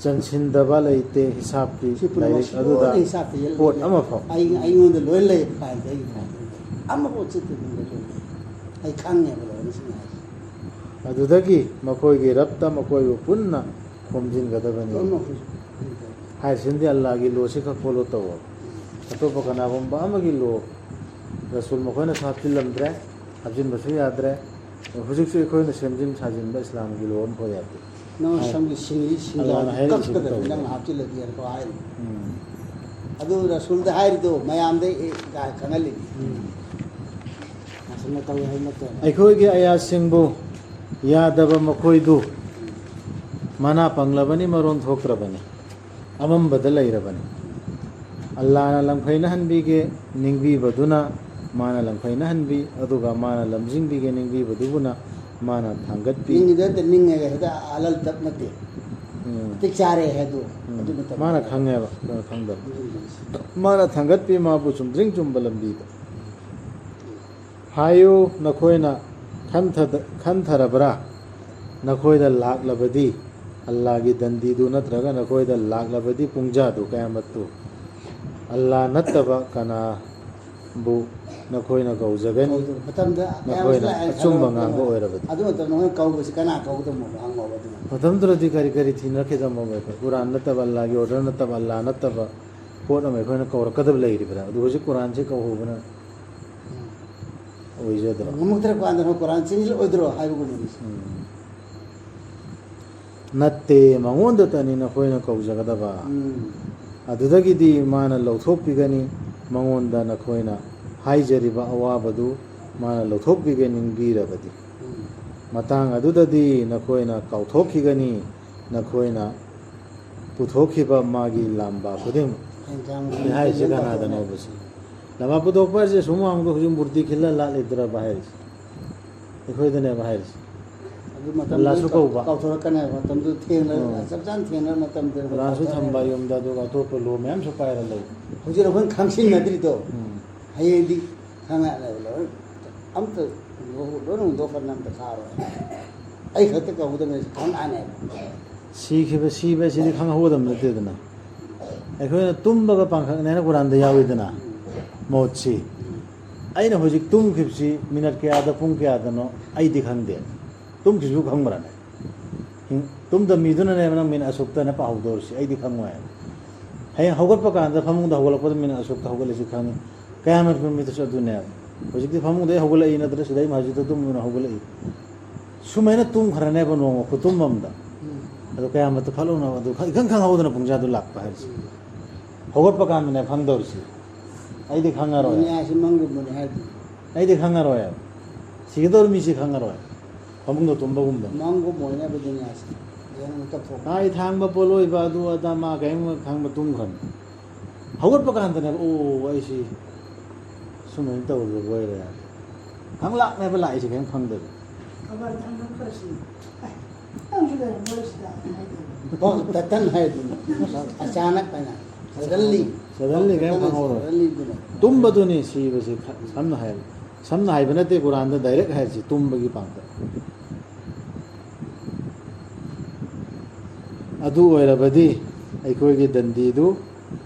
ꯆꯟꯁꯤꯟꯗꯕ ꯂꯩꯇꯦ ꯍꯤꯁꯥꯞꯀꯤ ꯁꯤ ꯄꯨꯝꯅꯃꯛ ꯂꯥꯏꯔꯤꯛ ꯁꯤ ꯑꯗꯨꯗ ꯂꯣꯏꯅ ꯍꯤꯁꯥꯞꯇ ꯌꯦꯜ-, ꯄꯣꯠ ꯑꯃꯐꯥꯎ꯫ ꯑꯩ, ꯑꯩꯉꯣꯟꯗ ꯂꯣꯏ ꯂꯩ ꯐꯥꯏꯜꯗ ꯑꯩꯒꯤ ꯐꯥꯏꯜꯗ꯫ ꯑꯃꯐꯥꯎ ꯆꯤꯠꯇꯕꯤꯗ ꯂꯣꯏ ꯂꯩ꯫ ꯑꯩ ꯈꯪꯉꯦꯕ ꯂꯣꯏꯅ ꯁꯤ ꯃꯌꯥꯝꯁꯦ꯫ ꯑꯗꯨꯗꯒꯤ ꯃꯈꯣꯏꯒꯤ ꯔꯕꯇ ꯃꯈꯣꯏꯕꯨ ꯄꯨꯟꯅ ꯈꯣꯝꯖꯤꯟꯒꯗꯕꯅꯤ꯫ ꯂꯣꯏꯅꯃꯛ ꯍꯧꯖꯤꯛ ꯍꯥꯏꯔꯤꯁꯤꯅꯗꯤ ꯑꯜꯂꯥꯒꯤ ꯂꯣꯁꯤ ꯈꯛ ꯐꯣꯂꯣ ꯇꯧꯑꯣ꯫ ꯑꯇꯣꯞꯄ ꯀꯅꯥꯒꯨꯝꯕ ꯑꯃꯒꯤ ꯂꯣ ꯔꯁꯨꯜ ꯃꯈꯣꯏꯅꯁꯨ ꯍꯥꯞꯆꯤꯜꯂꯝꯗ꯭ꯔꯦ, ꯍꯥꯞꯆꯤꯟꯕꯁꯨ ꯌꯥꯗ꯭ꯔꯦ꯫ ꯍꯧꯖꯤꯛꯁꯨ ꯑꯩꯈꯣꯏꯅ ꯁꯦꯝꯖꯤꯟ ꯁꯥꯖꯤꯟꯕ ꯏꯁꯂꯥꯝꯒꯤ ꯂꯣ ꯑꯃꯐꯥꯎ ꯌꯥꯗꯦ꯫ ꯅꯪ ꯍꯥꯏ꯫ ꯁꯝꯒꯤ ꯁꯤꯡꯂꯤ ꯁꯤꯡꯖꯥꯎ ꯑꯜꯂꯥꯅ ꯍꯥꯏꯔꯤꯕꯁꯤ ꯀꯛꯀꯗꯕꯅꯤ, ꯀꯩꯗꯧꯕ? ꯅꯪꯅ ꯍꯥꯞꯆꯤꯜꯂꯗꯤ ꯍꯥꯏꯅꯀꯣ ꯍꯥꯏꯔꯤ꯫ ꯎꯝ꯫ ꯑꯗꯨ ꯔꯁꯨꯜꯗ ꯍꯥꯏꯔꯤꯗꯣ ꯃꯌꯥꯝꯗ ꯑꯦ, ꯀꯥꯏ ꯈꯪꯍꯜꯂꯤꯅꯤ꯫ ꯎꯝ꯫ ꯃꯁꯤꯅ ꯇꯧꯋꯦ ꯍꯥꯏꯕ ꯅꯠꯇꯦ꯫ ꯑꯩꯈꯣꯏꯒꯤ ꯑꯌꯥꯁꯤꯡꯕꯨ ꯌꯥꯗꯕ ꯃꯈꯣꯏꯗꯨ ꯃꯅꯥ ꯄꯪꯂꯕꯅꯤ, ꯃꯔꯣꯟ ꯊꯣꯛꯇ꯭ꯔꯕꯅꯤ, ꯑꯃꯝꯕꯗ ꯂꯩꯔꯕꯅꯤ꯫ ꯑꯜꯂꯥꯅ ꯂꯪꯐꯩꯅꯍꯟꯕꯤꯒꯦ ꯅꯤꯡꯕꯤꯕꯗꯨꯅ ꯃꯥꯅ ꯂꯪꯐꯩꯅꯍꯟꯕꯤ, ꯑꯗꯨꯒ ꯃꯥꯅ ꯂꯝꯖꯤꯡꯕꯤꯒꯦ ꯅꯤꯡꯕꯤꯕꯗꯨꯕꯨꯅ ꯃꯥꯅ ꯊꯥꯡꯒꯠꯄꯤ꯫ ꯅꯤꯡꯉꯤꯗ ꯍꯦꯛꯇ ꯅꯤꯡꯉꯒ ꯍꯦꯛꯇ ꯑꯂꯜ ꯇꯞ ꯅꯠꯇꯦ꯫ ꯎꯝ꯫ ꯃꯇꯤꯛ ꯆꯥꯔꯦ ꯍꯥꯏꯗꯣ꯫ ꯎꯝ꯫ ꯑꯗꯨ ꯃꯇꯝꯗ ꯃꯥꯅ ꯈꯪꯉꯦꯕ, ꯑꯩꯈꯣꯏꯅ ꯈꯪꯗꯕ꯫ ꯎꯝ꯫ ꯃꯥꯅ ꯊꯥꯡꯒꯠꯄꯤ ꯃꯥꯕꯨ ꯆꯨꯝꯗ꯭ꯔꯤꯡ ꯆꯨꯝꯕ ꯂꯝꯕꯤꯗ꯫ ꯍꯥꯏꯌꯨ, ꯅꯈꯣꯏꯅ ꯈꯟꯊꯗ-, ꯈꯟꯊꯔꯕ꯭ꯔꯥ? ꯅꯈꯣꯏꯗ ꯂꯥꯛꯂꯕꯗꯤ, ꯑꯜꯂꯥꯒꯤ ꯗꯟꯗꯤꯗꯨ ꯅꯠꯇ꯭ꯔꯒ ꯅꯈꯣꯏꯗ ꯂꯥꯛꯂꯕꯗꯤ ꯄꯨꯡꯖꯥꯗꯨ, ꯀꯌꯥꯃꯠꯇꯨ, ꯑꯜꯂꯥ ꯅꯠꯇꯕ ꯀꯅꯥꯕꯨ ꯅꯈꯣꯏꯅ ꯀꯧꯖꯒꯅꯤ? ꯀꯧꯗꯕ ꯃꯇꯝꯗ ꯅꯈꯣꯏꯅ ꯃꯌꯥꯝꯁꯤꯅ ꯑꯩ ꯑꯆꯨꯝꯕ ꯈꯜꯂꯨꯔꯕ ꯉꯥꯡꯕ ꯃꯇꯝꯗ ꯑꯣꯏꯔꯕꯗꯤ꯫ ꯑꯗꯨ ꯃꯇꯝꯗ ꯃꯣꯏꯅ ꯀꯧꯕꯁꯤ ꯀꯅꯥ ꯀꯧꯒꯗꯕꯅꯣ ꯍꯪꯉꯣꯕ ꯑꯗꯨꯅ꯫ ꯃꯇꯝꯗꯨꯗꯗꯤ ꯀꯔꯤ ꯀꯔꯤ ꯊꯤꯅꯔꯛꯈꯤꯗꯕꯅꯣ? ꯀꯨꯔꯥꯟ ꯅꯠꯇꯕ, ꯑꯜꯂꯥꯒꯤ ꯑꯣꯔꯗꯔ ꯅꯠꯇꯕ, ꯑꯜꯂꯥ ꯅꯠꯇꯕ ꯄꯣꯠ ꯑꯃ ꯑꯩꯈꯣꯏꯅ ꯀꯧꯔꯛꯀꯗꯕ ꯂꯩꯔꯤꯕ꯭ꯔꯥ? ꯑꯗꯨ ꯍꯧꯖꯤꯛ ꯀꯨꯔꯥꯟꯁꯦ ꯀꯧꯍꯧꯕꯅ ꯑꯣꯏꯖꯗ꯭ꯔꯣ? ꯉꯝꯃꯛꯇ꯭ꯔ ꯀꯥꯟꯗ ꯅꯈꯣꯏ ꯀꯨꯔꯥꯟ ꯆꯦꯟꯁꯤꯜꯂꯛꯑꯣꯏꯗ꯭ꯔꯣ ꯍꯥꯏꯕꯒꯨꯝꯕꯅꯤ꯫ ꯎꯝ꯫ ꯅꯠꯇꯦ, ꯃꯉꯣꯟꯗꯇꯅꯤ ꯅꯈꯣꯏꯅ ꯀꯧꯖꯒꯗꯕ꯫ ꯎꯝ꯫ ꯑꯗꯨꯗꯒꯤꯗꯤ ꯃꯥꯅ ꯂꯧꯊꯣꯛꯄꯤꯒꯅꯤ, ꯃꯉꯣꯟꯗ ꯅꯈꯣꯏꯅ ꯍꯥꯏꯖꯔꯤꯕ ꯑꯋꯥꯕꯗꯨ ꯃꯥꯅ ꯂꯧꯊꯣꯛꯄꯤꯒꯦ ꯅꯤꯡꯕꯤꯔꯕꯗꯤ꯫ ꯎꯝ꯫ ꯃꯇꯥꯡ ꯑꯗꯨꯗꯗꯤ ꯅꯈꯣꯏꯅ ꯀꯥꯎꯊꯣꯛꯈꯤꯒꯅꯤ, ꯅꯈꯣꯏꯅ ꯄꯨꯊꯣꯛꯈꯤꯕ ꯃꯥꯒꯤ ꯂꯥꯝꯕꯥ ꯈꯨꯗꯤꯡꯃꯛ꯫ ꯑꯩꯅ ꯁꯤ ꯍꯥꯏꯔꯤꯁꯦ ꯀꯅꯥꯗꯅꯣꯕ ꯁꯤ? ꯂꯥꯝꯕꯥ ꯄꯨꯊꯣꯛꯄ ꯍꯥꯏꯁꯦ ꯁꯨꯝ ꯋꯥꯡꯃꯗ ꯍꯧꯖꯤꯛ ꯃꯨꯔꯇꯤ ꯈꯤꯜꯂ ꯂꯥꯠꯂꯤꯗ꯭ꯔꯕ ꯍꯥꯏꯔꯤꯁꯦ? ꯑꯩꯈꯣꯏꯗꯅꯦꯕ ꯍꯥꯏꯔꯤꯁꯦ꯫ ꯑꯗꯨ ꯃꯇꯝꯗꯨ ꯑꯜꯂꯥꯁꯨ ꯀꯧꯕ꯫ ꯀꯥꯎꯊꯣꯔꯛꯀꯅꯦꯕ, ꯃꯇꯝꯗꯨ ꯊꯦꯡꯅ, ꯎꯝ꯫ ꯆꯞ ꯆꯥꯅ ꯊꯦꯡꯅ ꯃꯇꯝꯗꯨ ꯑꯜꯂꯥꯁꯨ ꯀꯥꯎꯊꯣꯔꯛꯀꯅꯦꯕ꯫ ꯊꯝꯕ ꯌꯨꯝꯗ, ꯑꯗꯨꯒ ꯑꯇꯣꯞꯄ ꯂꯣ ꯃꯌꯥꯝꯁꯨ ꯄꯥꯏꯔ ꯂꯩ꯫ ꯍꯧꯖꯤꯛ ꯑꯩꯈꯣꯏꯅ ꯈꯪꯁꯤꯟꯅꯗ꯭ꯔꯤꯗꯣ꯫ ꯎꯝ꯫ ꯍꯌꯦꯡꯗꯤ ꯈꯪꯉꯛꯑꯅꯦꯕ ꯂꯣꯏ꯫ ꯑꯝꯇ ꯂꯣꯏ ꯍꯨꯟꯗꯣꯛꯈ꯭ꯔꯅꯤ, ꯑꯝꯇ ꯊꯥꯔꯣꯏ꯫ ꯑꯩ ꯈꯛꯇ ꯀꯧꯒꯗꯕꯅꯤ ꯈꯪꯉꯛꯑꯅꯦꯕ꯫ ꯁꯤꯈꯤꯕ, ꯁꯤꯕ ꯑꯁꯤꯗꯤ ꯈꯪꯍꯧꯒꯗꯕ ꯅꯠꯇꯦꯗꯅ꯫ ꯑꯩꯈꯣꯏꯅ ꯇꯨꯝꯕꯒ ꯄꯥꯡꯈꯛꯅꯦ ꯍꯥꯏꯅ ꯀꯨꯔꯥꯟꯗ ꯌꯥꯎꯏꯗꯅ, ꯃꯧꯠꯁꯤ꯫ ꯑꯩꯅ ꯍꯧꯖꯤꯛ ꯇꯨꯝꯈꯤꯕꯁꯤ ꯃꯤꯅꯠ ꯀꯌꯥꯗ, ꯄꯨꯡ ꯀꯌꯥꯗꯅꯣ ꯑꯩꯗꯤ ꯈꯪꯗꯦ꯫ ꯇꯨꯝꯈꯤꯕꯁꯨ ꯈꯪꯕ꯭ꯔꯅꯦ? ꯍꯤꯡ-, ꯇꯨꯝꯗꯕ ꯃꯤꯗꯨꯅꯅꯦꯕ ꯅꯪ ꯃꯤꯅꯠ ꯑꯁꯨꯛꯇꯅ ꯄꯥꯍꯧꯗꯧꯔꯤꯁꯤ, ꯑꯩꯗꯤ ꯈꯪꯉꯣꯏ ꯍꯥꯏꯕ꯫ ꯍꯌꯦꯡ ꯍꯧꯒꯠꯄ ꯀꯥꯟꯗ ꯐꯃꯨꯡꯗ ꯍꯧꯒꯠꯂꯛꯄꯗ ꯃꯤꯅꯠ ꯑꯁꯨꯛꯇ ꯍꯧꯒꯠꯂꯤꯁꯤ ꯈꯪꯉꯤ꯫ ꯀꯌꯥꯃꯠ ꯅꯨꯃꯤꯠꯇꯁꯨ ꯑꯗꯨꯅꯦꯕ꯫ ꯍꯧꯖꯤꯛꯇꯤ ꯐꯃꯨꯡꯗ ꯍꯧꯒꯠꯂꯛꯏ ꯅꯠꯇ꯭ꯔ ꯁꯤꯗꯩ ꯃꯁꯖꯤꯗꯇ ꯇꯨꯝꯗꯨꯅ ꯍꯧꯒꯠꯂꯛꯏ꯫ ꯁꯨꯃꯥꯏꯅ ꯇꯨꯝꯈ꯭ꯔꯅꯦꯕ ꯅꯣꯡꯃ ꯈꯨꯇꯨꯝ ꯑꯃꯗ꯫ ꯑꯗꯣ ꯀꯌꯥꯃꯠꯇ ꯐꯠ ꯂꯥꯎꯅ ꯑꯗꯨ ꯏꯈꯪ ꯈꯪꯍꯧꯗꯅ ꯄꯨꯡꯖꯥꯗꯨ ꯂꯥꯛꯄ ꯍꯥꯏꯕꯁꯦ꯫ ꯍꯧꯒꯠꯄ ꯀꯥꯟꯗꯅꯦ ꯈꯪꯗꯧꯔꯤꯁꯤ꯫ ꯑꯩꯗꯤ ꯈꯪꯉꯔꯣꯏ꯫ ꯗꯨꯅꯤꯌꯥꯁꯤ ꯃꯪꯒꯨꯝꯕꯅꯤ ꯍꯥꯏꯗꯨꯅꯤ꯫ ꯑꯩꯗꯤ ꯈꯪꯉꯔꯣꯏ꯫ ꯁꯤꯒꯗꯧꯔꯤ ꯃꯤꯁꯤ ꯈꯪꯉꯔꯣꯏ꯫ ꯐꯃꯨꯡꯗ ꯇꯨꯝꯕꯒꯨꯝꯕꯅꯤ꯫ ꯃꯪꯒꯨꯝꯕ ꯑꯣꯏꯅꯕ ꯗꯨꯅꯤꯌꯥꯁꯤ꯫ ꯍꯌꯦꯡ ꯃꯤꯀꯞ ꯊꯣꯛꯄ꯫ ꯃꯥꯒꯤ ꯊꯥꯡꯕ ꯄꯣꯠꯂꯣꯏꯕ ꯑꯗꯨ ꯑꯗꯥ ꯃꯥ ꯀꯔꯤꯝ ꯈꯪꯕ ꯇꯨꯝꯈ꯭ꯔꯅꯤ꯫ ꯍꯧꯒꯠꯄ ꯀꯥꯟꯗꯅꯦꯕ, "ꯑꯣ, ꯑꯩꯁꯤ ꯁꯨꯃꯥꯏꯅ ꯇꯧꯔꯨꯕ ꯑꯣꯏꯔꯦ"꯫ ꯈꯪꯂꯥꯛꯅꯦꯕ ꯂꯥꯛꯏꯁꯦ ꯀꯔꯤꯝ ꯈꯪꯗꯕ꯫ ꯈꯕꯔ ꯊꯥꯡꯒꯠꯈ꯭ꯔꯁꯤ꯫ ꯑꯦ, ꯅꯪꯁꯨ ꯂꯩꯔꯝꯃꯔꯣꯏ ꯁꯤꯗ ꯍꯥꯏꯗꯣꯏꯅꯦ꯫ ꯄꯣꯞ ꯇꯠꯇꯟ ꯍꯥꯏꯗꯨꯅꯤ꯫ ꯑꯆꯥꯅꯛ ꯍꯥꯏꯅ꯫ Suddenly꯫ Suddenly ꯀꯔꯤꯝ ꯈꯪꯍꯧꯔꯣꯏ꯫ Suddenly ꯗꯨꯅ꯫ ꯇꯨꯝꯕꯗꯨꯅꯤ ꯁꯤꯕꯁꯤ ꯈ-, ꯁꯝꯅ ꯍꯥꯏꯔꯕꯗ꯫ ꯁꯝꯅ ꯍꯥꯏꯕ ꯅꯠꯇꯦ ꯀꯨꯔꯥꯟꯗ direct ꯍꯥꯏꯔꯤꯁꯤ ꯇꯨꯝꯕꯒꯤ ꯄꯥꯡꯒꯜ꯫ ꯑꯗꯨ ꯑꯣꯏꯔꯕꯗꯤ ꯑꯩꯈꯣꯏꯒꯤ ꯗꯟꯗꯤꯗꯨ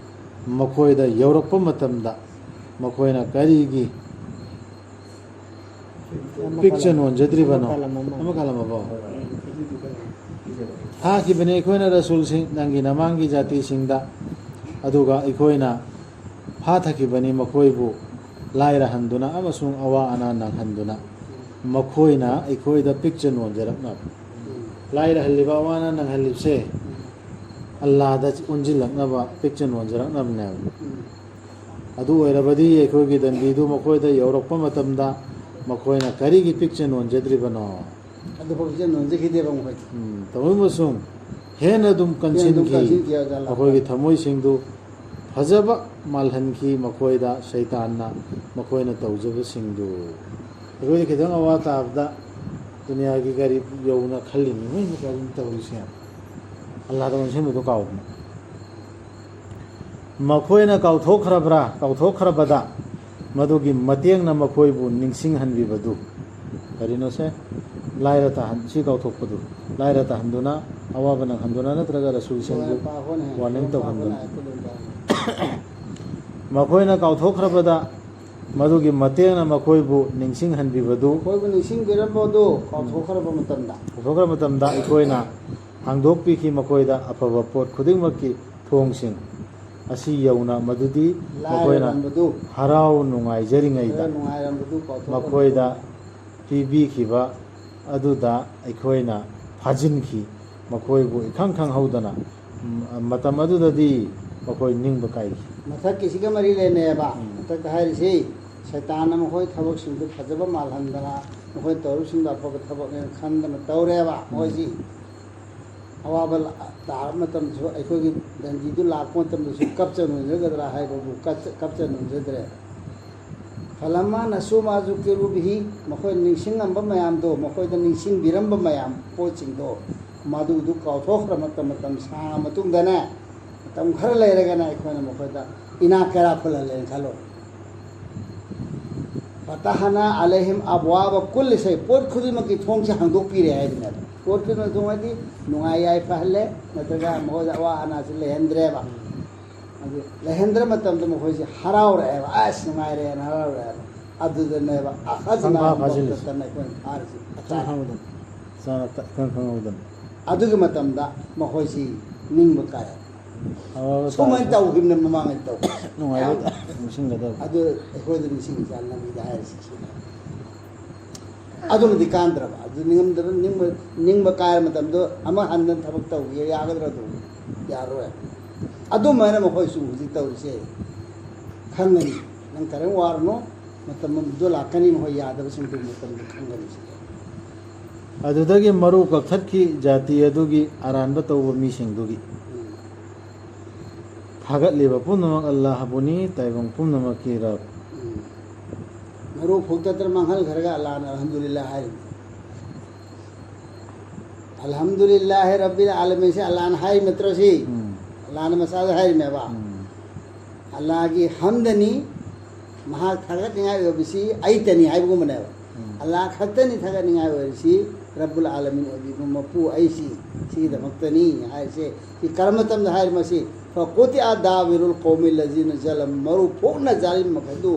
ꯃꯈꯣꯏꯗ ꯌꯧꯔꯛꯄ ꯃꯇꯝꯗ ꯃꯈꯣꯏꯅ ꯀꯔꯤꯒꯤ ꯄꯤꯛꯆ ꯅꯣꯟꯖꯗ꯭ꯔꯤꯕꯅꯣ? ꯑꯃ ꯀꯥꯂꯝ ꯑꯃ꯫ ꯑꯃ ꯀꯥꯂꯝ ꯑꯃ꯫ ꯊꯥꯈꯤꯕꯅꯤ ꯑꯩꯈꯣꯏꯅ ꯔꯁꯨꯜꯁꯤꯡ ꯅꯪꯒꯤ ꯅꯃꯥꯡꯒꯤ ꯖꯥꯇꯤꯁꯤꯡꯗ, ꯑꯗꯨꯒ ꯑꯩꯈꯣꯏꯅ ꯐꯥꯊꯈꯤꯕꯅꯤ ꯃꯈꯣꯏꯕꯨ ꯂꯥꯏꯔꯍꯟꯗꯨꯅ ꯑꯃꯁꯨꯡ ꯑꯋꯥ ꯑꯅꯥ ꯅꯪꯍꯟꯗꯨꯅ꯫ ꯃꯈꯣꯏꯅ ꯑꯩꯈꯣꯏꯗ ꯄꯤꯛꯆ ꯅꯣꯟꯖꯔꯛꯅꯕ꯫ ꯂꯥꯏꯔꯍꯜꯂꯤꯕ, ꯑꯋꯥ ꯑꯅꯥ ꯅꯪꯍꯜꯂꯤꯕꯁꯦ ꯑꯜꯂꯥꯗ ꯑꯣꯟꯁꯤꯜꯂꯛꯅꯕ, ꯄꯤꯛꯆ ꯅꯣꯟꯖꯔꯛꯅꯕꯅꯦꯕ꯫ ꯑꯗꯨ ꯑꯣꯏꯔꯕꯗꯤ ꯑꯩꯈꯣꯏꯒꯤ ꯗꯟꯗꯤꯗꯨ ꯃꯈꯣꯏꯗ ꯌꯧꯔꯛꯄ ꯃꯇꯝꯗ ꯃꯈꯣꯏꯅ ꯀꯔꯤꯒꯤ ꯄꯤꯛꯆ ꯅꯣꯟꯖꯗ꯭ꯔꯤꯕꯅꯣ? ꯑꯗꯨꯐꯥꯎ ꯄꯤꯛꯆ ꯅꯣꯟꯖꯈꯤꯗꯦꯕ ꯃꯈꯣꯏ꯫ ꯎꯝ, ꯇꯧꯏ ꯑꯃꯁꯨꯡ ꯍꯦꯟꯅ ꯑꯗꯨꯝ ꯍꯦꯟꯅ ꯑꯗꯨꯝ ꯀꯟꯁꯤꯟꯈꯤ꯫ ꯀꯟꯁꯤꯟꯈꯤ, ꯑꯣꯖꯥ ꯂꯥꯛꯄ꯫ ꯃꯈꯣꯏꯒꯤ ꯊꯃꯣꯏꯁꯤꯡꯗꯨ ꯐꯖꯕ ꯃꯥꯜꯍꯟꯈꯤ ꯃꯈꯣꯏꯗ ꯁꯩꯇꯥꯟꯅ ꯃꯈꯣꯏꯅ ꯇꯧꯖꯕꯁꯤꯡꯗꯨ꯫ ꯑꯩꯈꯣꯏꯗꯤ ꯈꯤꯇꯪ ꯑꯋꯥ ꯇꯥꯕꯗ ꯗꯨꯅꯤꯌꯥꯒꯤ ꯀꯔꯤ ꯌꯧꯅ ꯈꯜꯂꯤꯅꯤ, ꯃꯣꯏꯅ ꯀꯔꯤꯅꯣ ꯇꯧꯔꯤꯁꯦ? ꯑꯜꯂꯥꯗ ꯑꯣꯟꯁꯤꯟꯕꯗꯣ ꯀꯥꯎꯗꯅ꯫ ꯃꯈꯣꯏꯅ ꯀꯥꯎꯊꯣꯛꯈ꯭ꯔꯕ꯭ꯔꯥ? ꯀꯥꯎꯊꯣꯛꯈ꯭ꯔꯕꯗ ꯃꯗꯨꯒꯤ ꯃꯇꯦꯡꯅ ꯃꯈꯣꯏꯕꯨ ꯅꯤꯡꯁꯤꯡꯍꯟꯕꯤꯕꯗꯨ꯫ ꯀꯔꯤꯅꯣꯁꯦ? ꯂꯥꯏꯔ ꯇꯥꯍꯟ-, ꯁꯤ ꯀꯥꯎꯊꯣꯛꯄꯗꯨ꯫ ꯂꯥꯏꯔ ꯇꯥꯍꯟꯗꯨꯅ, ꯑꯋꯥꯕ ꯅꯪꯍꯟꯗꯨꯅ, ꯅꯠꯇ꯭ꯔꯒ ꯔꯁꯨꯜꯁꯤꯡꯕꯨ ꯄꯥꯈꯣꯅꯦ꯫ Warning ꯇꯧꯍꯟꯗꯨꯅ꯫ ꯃꯈꯣꯏꯅ ꯀꯥꯎꯊꯣꯛꯈ꯭ꯔꯕꯗ ꯃꯗꯨꯒꯤ ꯃꯇꯦꯡꯅ ꯃꯈꯣꯏꯕꯨ ꯅꯤꯡꯁꯤꯡꯍꯟꯕꯤꯕꯗꯨ꯫ ꯃꯈꯣꯏꯕꯨ ꯅꯤꯡꯁꯤꯡꯕꯤꯔꯝꯕꯗꯨ ꯀꯥꯎꯊꯣꯛꯈ꯭ꯔꯕ ꯃꯇꯝꯗ꯫ ꯀꯥꯎꯊꯣꯛꯈ꯭ꯔꯕ ꯃꯇꯝꯗ ꯑꯩꯈꯣꯏꯅ ꯍꯥꯡꯗꯣꯛꯄꯤꯈꯤ ꯃꯈꯣꯏꯗ ꯑꯐꯕ ꯄꯣꯠ ꯈꯨꯗꯤꯡꯃꯛꯀꯤ ꯊꯣꯡꯁꯤꯡ꯫ ꯑꯁꯤ ꯌꯧꯅ ꯃꯗꯨꯗꯤ ꯃꯈꯣꯏꯅ ꯂꯥꯏꯔꯔꯝꯕꯗꯨ, ꯍꯔꯥꯎ ꯅꯨꯡꯉꯥꯏꯖꯔꯤꯉꯩꯗ ꯅꯨꯡꯉꯥꯏꯔꯝꯕꯗꯨ ꯀꯥꯎꯊꯣꯛꯂꯝꯕꯗꯨ꯫ ꯃꯈꯣꯏꯗ ꯄꯤꯕꯤꯈꯤꯕ ꯑꯗꯨꯗ ꯑꯩꯈꯣꯏꯅ ꯐꯥꯖꯤꯟꯈꯤ꯫ ꯃꯈꯣꯏꯕꯨ ꯏꯈꯪ ꯈꯪꯍꯧꯗꯅ, ꯎꯝ, ꯃꯇꯝ ꯑꯗꯨꯗꯗꯤ ꯃꯈꯣꯏ ꯅꯤꯡꯕ ꯀꯥꯏꯈꯤ꯫ ꯃꯊꯛꯀꯤꯁꯤꯒ ꯃꯔꯤ ꯂꯩꯅꯩꯌꯦꯕ꯫ ꯎꯝ꯫ ꯃꯊꯛꯇ ꯍꯥꯏꯔꯤꯁꯤ, ꯁꯩꯇꯥꯟꯅ ꯃꯈꯣꯏ ꯊꯕꯛꯁꯤꯡꯗꯨ ꯐꯖꯕ ꯃꯥꯜꯍꯟꯗꯅ, ꯃꯈꯣꯏꯅ ꯇꯧꯔꯤꯕꯁꯤꯡꯗꯣ ꯑꯐꯕ ꯊꯕꯛꯅꯦꯅ ꯈꯟꯗꯅ ꯇꯧꯔꯦꯕ꯫ ꯎꯝ꯫ ꯃꯣꯏꯁꯤ ꯑꯋꯥꯕ ꯂꯥ-, ꯇꯥꯔꯕ ꯃꯇꯝꯗꯁꯨ, ꯑꯩꯈꯣꯏꯒꯤ ꯗꯟꯗꯤꯗꯨ ꯂꯥꯛꯄ ꯃꯇꯝꯗꯁꯨ ꯀꯞꯆ ꯅꯣꯟꯖꯒꯗ꯭ꯔꯥ ꯍꯥꯏꯕꯕꯨ ꯀꯞꯆ-, ꯀꯞꯆ ꯅꯣꯟꯖꯗ꯭ꯔꯦ꯫ ꯐꯂꯝꯃꯥ ꯅꯁꯨ ꯃꯥ ꯖꯨꯀꯤꯔꯨ ꯕꯤꯍꯤ, ꯃꯈꯣꯏꯅ ꯅꯤꯡꯁꯤꯡꯉꯝꯕ ꯃꯌꯥꯝꯗꯣ, ꯃꯈꯣꯏꯗ ꯅꯤꯡꯁꯤꯡꯕꯤꯔꯝꯕ ꯃꯌꯥꯝ ꯄꯣꯠꯁꯤꯡꯗꯣ, ꯃꯗꯨꯗꯨ ꯀꯥꯎꯊꯣꯛꯈ꯭ꯔ ꯃꯇꯝ, ꯃꯇꯝ ꯁꯥꯡꯉ ꯃꯇꯨꯡꯗꯅꯦ, ꯃꯇꯝ ꯈꯔ ꯂꯩꯔꯒꯅ ꯑꯩꯈꯣꯏꯅ ꯃꯈꯣꯏꯗ ꯏꯅꯥꯛ ꯀꯩꯔꯥꯛ ꯈꯨꯜꯍꯜꯂꯦꯅ ꯈꯜꯂꯣ꯫ ꯐꯇꯍꯅꯥ ꯑꯂꯩꯍꯤꯝ ꯑꯕꯋꯥꯕ ꯀꯨꯜꯂꯤ ꯁꯩ, ꯄꯣꯠ ꯈꯨꯗꯤꯡꯃꯛꯀꯤ ꯊꯣꯡꯁꯦ ꯍꯥꯡꯗꯣꯛꯄꯤꯔꯦ ꯍꯥꯏꯕꯅꯦꯕ꯫ ꯄꯣꯠ ꯈꯨꯗꯤꯡꯃꯛ ꯊꯣꯡ ꯍꯥꯏꯗꯤ ꯅꯨꯡꯉꯥꯏ ꯌꯥꯏꯐꯍꯜꯂꯦ, ꯅꯠꯇ꯭ꯔꯒ ꯃꯈꯣꯏꯗ ꯑꯋꯥ ꯑꯅꯥꯁꯤ ꯂꯩꯍꯟꯗ꯭ꯔꯦꯕ꯫ ꯑꯗꯨ ꯂꯩꯍꯟꯗ꯭ꯔ ꯃꯇꯝꯗ ꯃꯈꯣꯏꯁꯦ ꯍꯔꯥꯎꯔꯛꯑꯦꯕ, "ꯑꯁ, ꯅꯨꯡꯉꯥꯏꯔꯦꯅ" ꯍꯔꯥꯎꯔꯛꯑꯦꯕ꯫ ꯑꯗꯨꯗꯅꯦꯕ ꯑꯈꯖꯅꯥ ꯈꯪꯐꯥ ꯐꯥꯖꯤꯜꯂꯤꯁꯦ꯫ ꯃꯨꯛꯇꯇꯅ ꯑꯩꯈꯣꯏꯅ ꯐꯥꯔꯤꯁꯦ꯫ ꯏꯈꯪ ꯈꯪꯍꯧꯗꯅ꯫ ꯏꯁꯥꯅ ꯏꯈꯪ ꯈꯪꯍꯧꯗꯅ꯫ ꯑꯗꯨꯒꯤ ꯃꯇꯝꯗ ꯃꯈꯣꯏꯁꯤ ꯅꯤꯡꯕ ꯀꯥꯏ꯫ ꯑꯋꯥꯕ ꯁꯨꯃꯥꯏꯅ ꯇꯥꯔꯁꯨ ꯇꯧꯈꯤꯕꯅ ꯃꯃꯥꯡꯗ ꯇꯧꯈꯤꯕ꯫ ꯅꯨꯡꯉꯥꯏꯕ ꯌꯥꯝ ꯅꯤꯡꯁꯤꯡꯒꯗꯕ꯫ ꯑꯗꯨ ꯑꯩꯈꯣꯏꯗ ꯅꯤꯡꯁꯤꯡꯉꯤꯁꯦ ꯅꯕꯤꯗ ꯍꯥꯏꯔꯤꯁꯤ ꯁꯤꯅꯤ꯫ ꯑꯗꯨꯅꯗꯤ ꯀꯥꯟꯗ꯭ꯔꯕ꯫ ꯑꯗꯨ ꯅꯤꯡꯉꯝꯗꯕ, ꯅꯤꯡꯕ, ꯅꯤꯡꯕ ꯀꯥꯏꯔ ꯃꯇꯝꯗꯣ ꯑꯃ ꯍꯟꯗꯅ ꯊꯕꯛ ꯇꯧꯒꯦ ꯌꯥꯒꯗ꯭ꯔꯥ? ꯑꯗꯨ ꯌꯥꯔꯣꯏ꯫ ꯑꯗꯨꯃꯥꯏꯅ ꯃꯈꯣꯏꯁꯨ ꯍꯧꯖꯤꯛ ꯇꯧꯔꯤꯁꯦ ꯈꯪꯒꯅꯤ꯫ ꯅꯪ ꯀꯔꯤꯝ ꯋꯥꯔꯨꯅꯨ, ꯃꯇꯝ ꯑꯃꯗꯣ ꯂꯥꯛꯀꯅꯤ, ꯃꯈꯣꯏ ꯌꯥꯗꯕꯁꯤꯡꯗꯨ ꯃꯇꯝꯗꯣ ꯈꯪꯒꯅꯤ ꯁꯤꯅꯤ꯫ ꯑꯗꯨꯗꯒꯤ ꯃꯔꯨ ꯀꯛꯊꯠꯈꯤ ꯖꯥꯇꯤ ꯑꯗꯨꯒꯤ ꯑꯔꯥꯟꯕ ꯇꯧꯕ ꯃꯤꯁꯤꯡꯗꯨꯒꯤ꯫ ꯎꯝ꯫ ꯊꯥꯒꯠꯂꯤꯕ ꯄꯨꯝꯅꯃꯛ ꯑꯜꯂꯥꯍꯕꯨꯅꯤ, ꯇꯥꯏꯕꯪ ꯄꯨꯝꯅꯃꯛꯀꯤ ꯔꯕ꯫ ꯎꯝ꯫ ꯃꯔꯨ ꯐꯨꯛꯇꯠꯇꯅ ꯃꯥꯡꯍꯟꯈ꯭ꯔꯒ ꯑꯜꯂꯥꯍꯅ ꯑꯜꯍꯝꯗꯨꯂꯤꯜꯂꯥꯍ ꯍꯥꯏꯔꯤꯕꯅꯤ꯫ ꯑꯜꯍꯝꯗꯨꯂꯤꯜꯂꯥꯍꯤ ꯔꯕꯤꯜ ꯑꯥꯂꯃꯤꯟꯁꯦ ꯑꯜꯂꯥꯍꯅ ꯍꯥꯏꯔꯤ ꯅꯠꯇ꯭ꯔꯣ ꯁꯤ? ꯎꯝ꯫ ꯑꯜꯂꯥꯍꯅ ꯃꯁꯥꯗ ꯍꯥꯏꯔꯤꯅꯦꯕ꯫ ꯎꯝ꯫ ꯑꯜꯂꯥꯍꯒꯤ ꯍꯝꯗꯅꯤ, ꯃꯍꯥꯛ ꯊꯥꯒꯠꯅꯤꯡꯉꯥꯏ ꯑꯣꯏꯕꯁꯤ ꯑꯩꯇꯅꯤ ꯍꯥꯏꯕꯒꯨꯝꯕꯅꯦꯕ꯫ ꯎꯝ꯫ ꯑꯜꯂꯥꯍ ꯈꯛꯇꯅꯤ ꯊꯥꯒꯠꯅꯤꯡꯉꯥꯏ ꯑꯣꯏꯔꯤꯁꯤ, ꯔꯕꯨꯜ ꯑꯥꯂꯃꯤꯟ ꯑꯣꯏꯕꯤꯕ ꯃꯄꯨ ꯑꯩꯁꯤ, ꯁꯤꯒꯤꯗꯃꯛꯇꯅꯤ ꯍꯥꯏꯔꯤꯁꯦ꯫ ꯁꯤ ꯀꯔꯝꯕ ꯃꯇꯝꯗ ꯍꯥꯏꯔꯤ ꯃꯁꯤ? ꯐꯀꯨꯇꯤꯑ ꯗꯥꯕꯤꯔꯨꯜ ꯀꯧꯃꯤ ꯂꯖꯤꯅ ꯖꯂꯝ, ꯃꯔꯨ ꯐꯣꯛꯅ ꯖꯥꯂꯤꯝ ꯃꯈꯩꯗꯨ,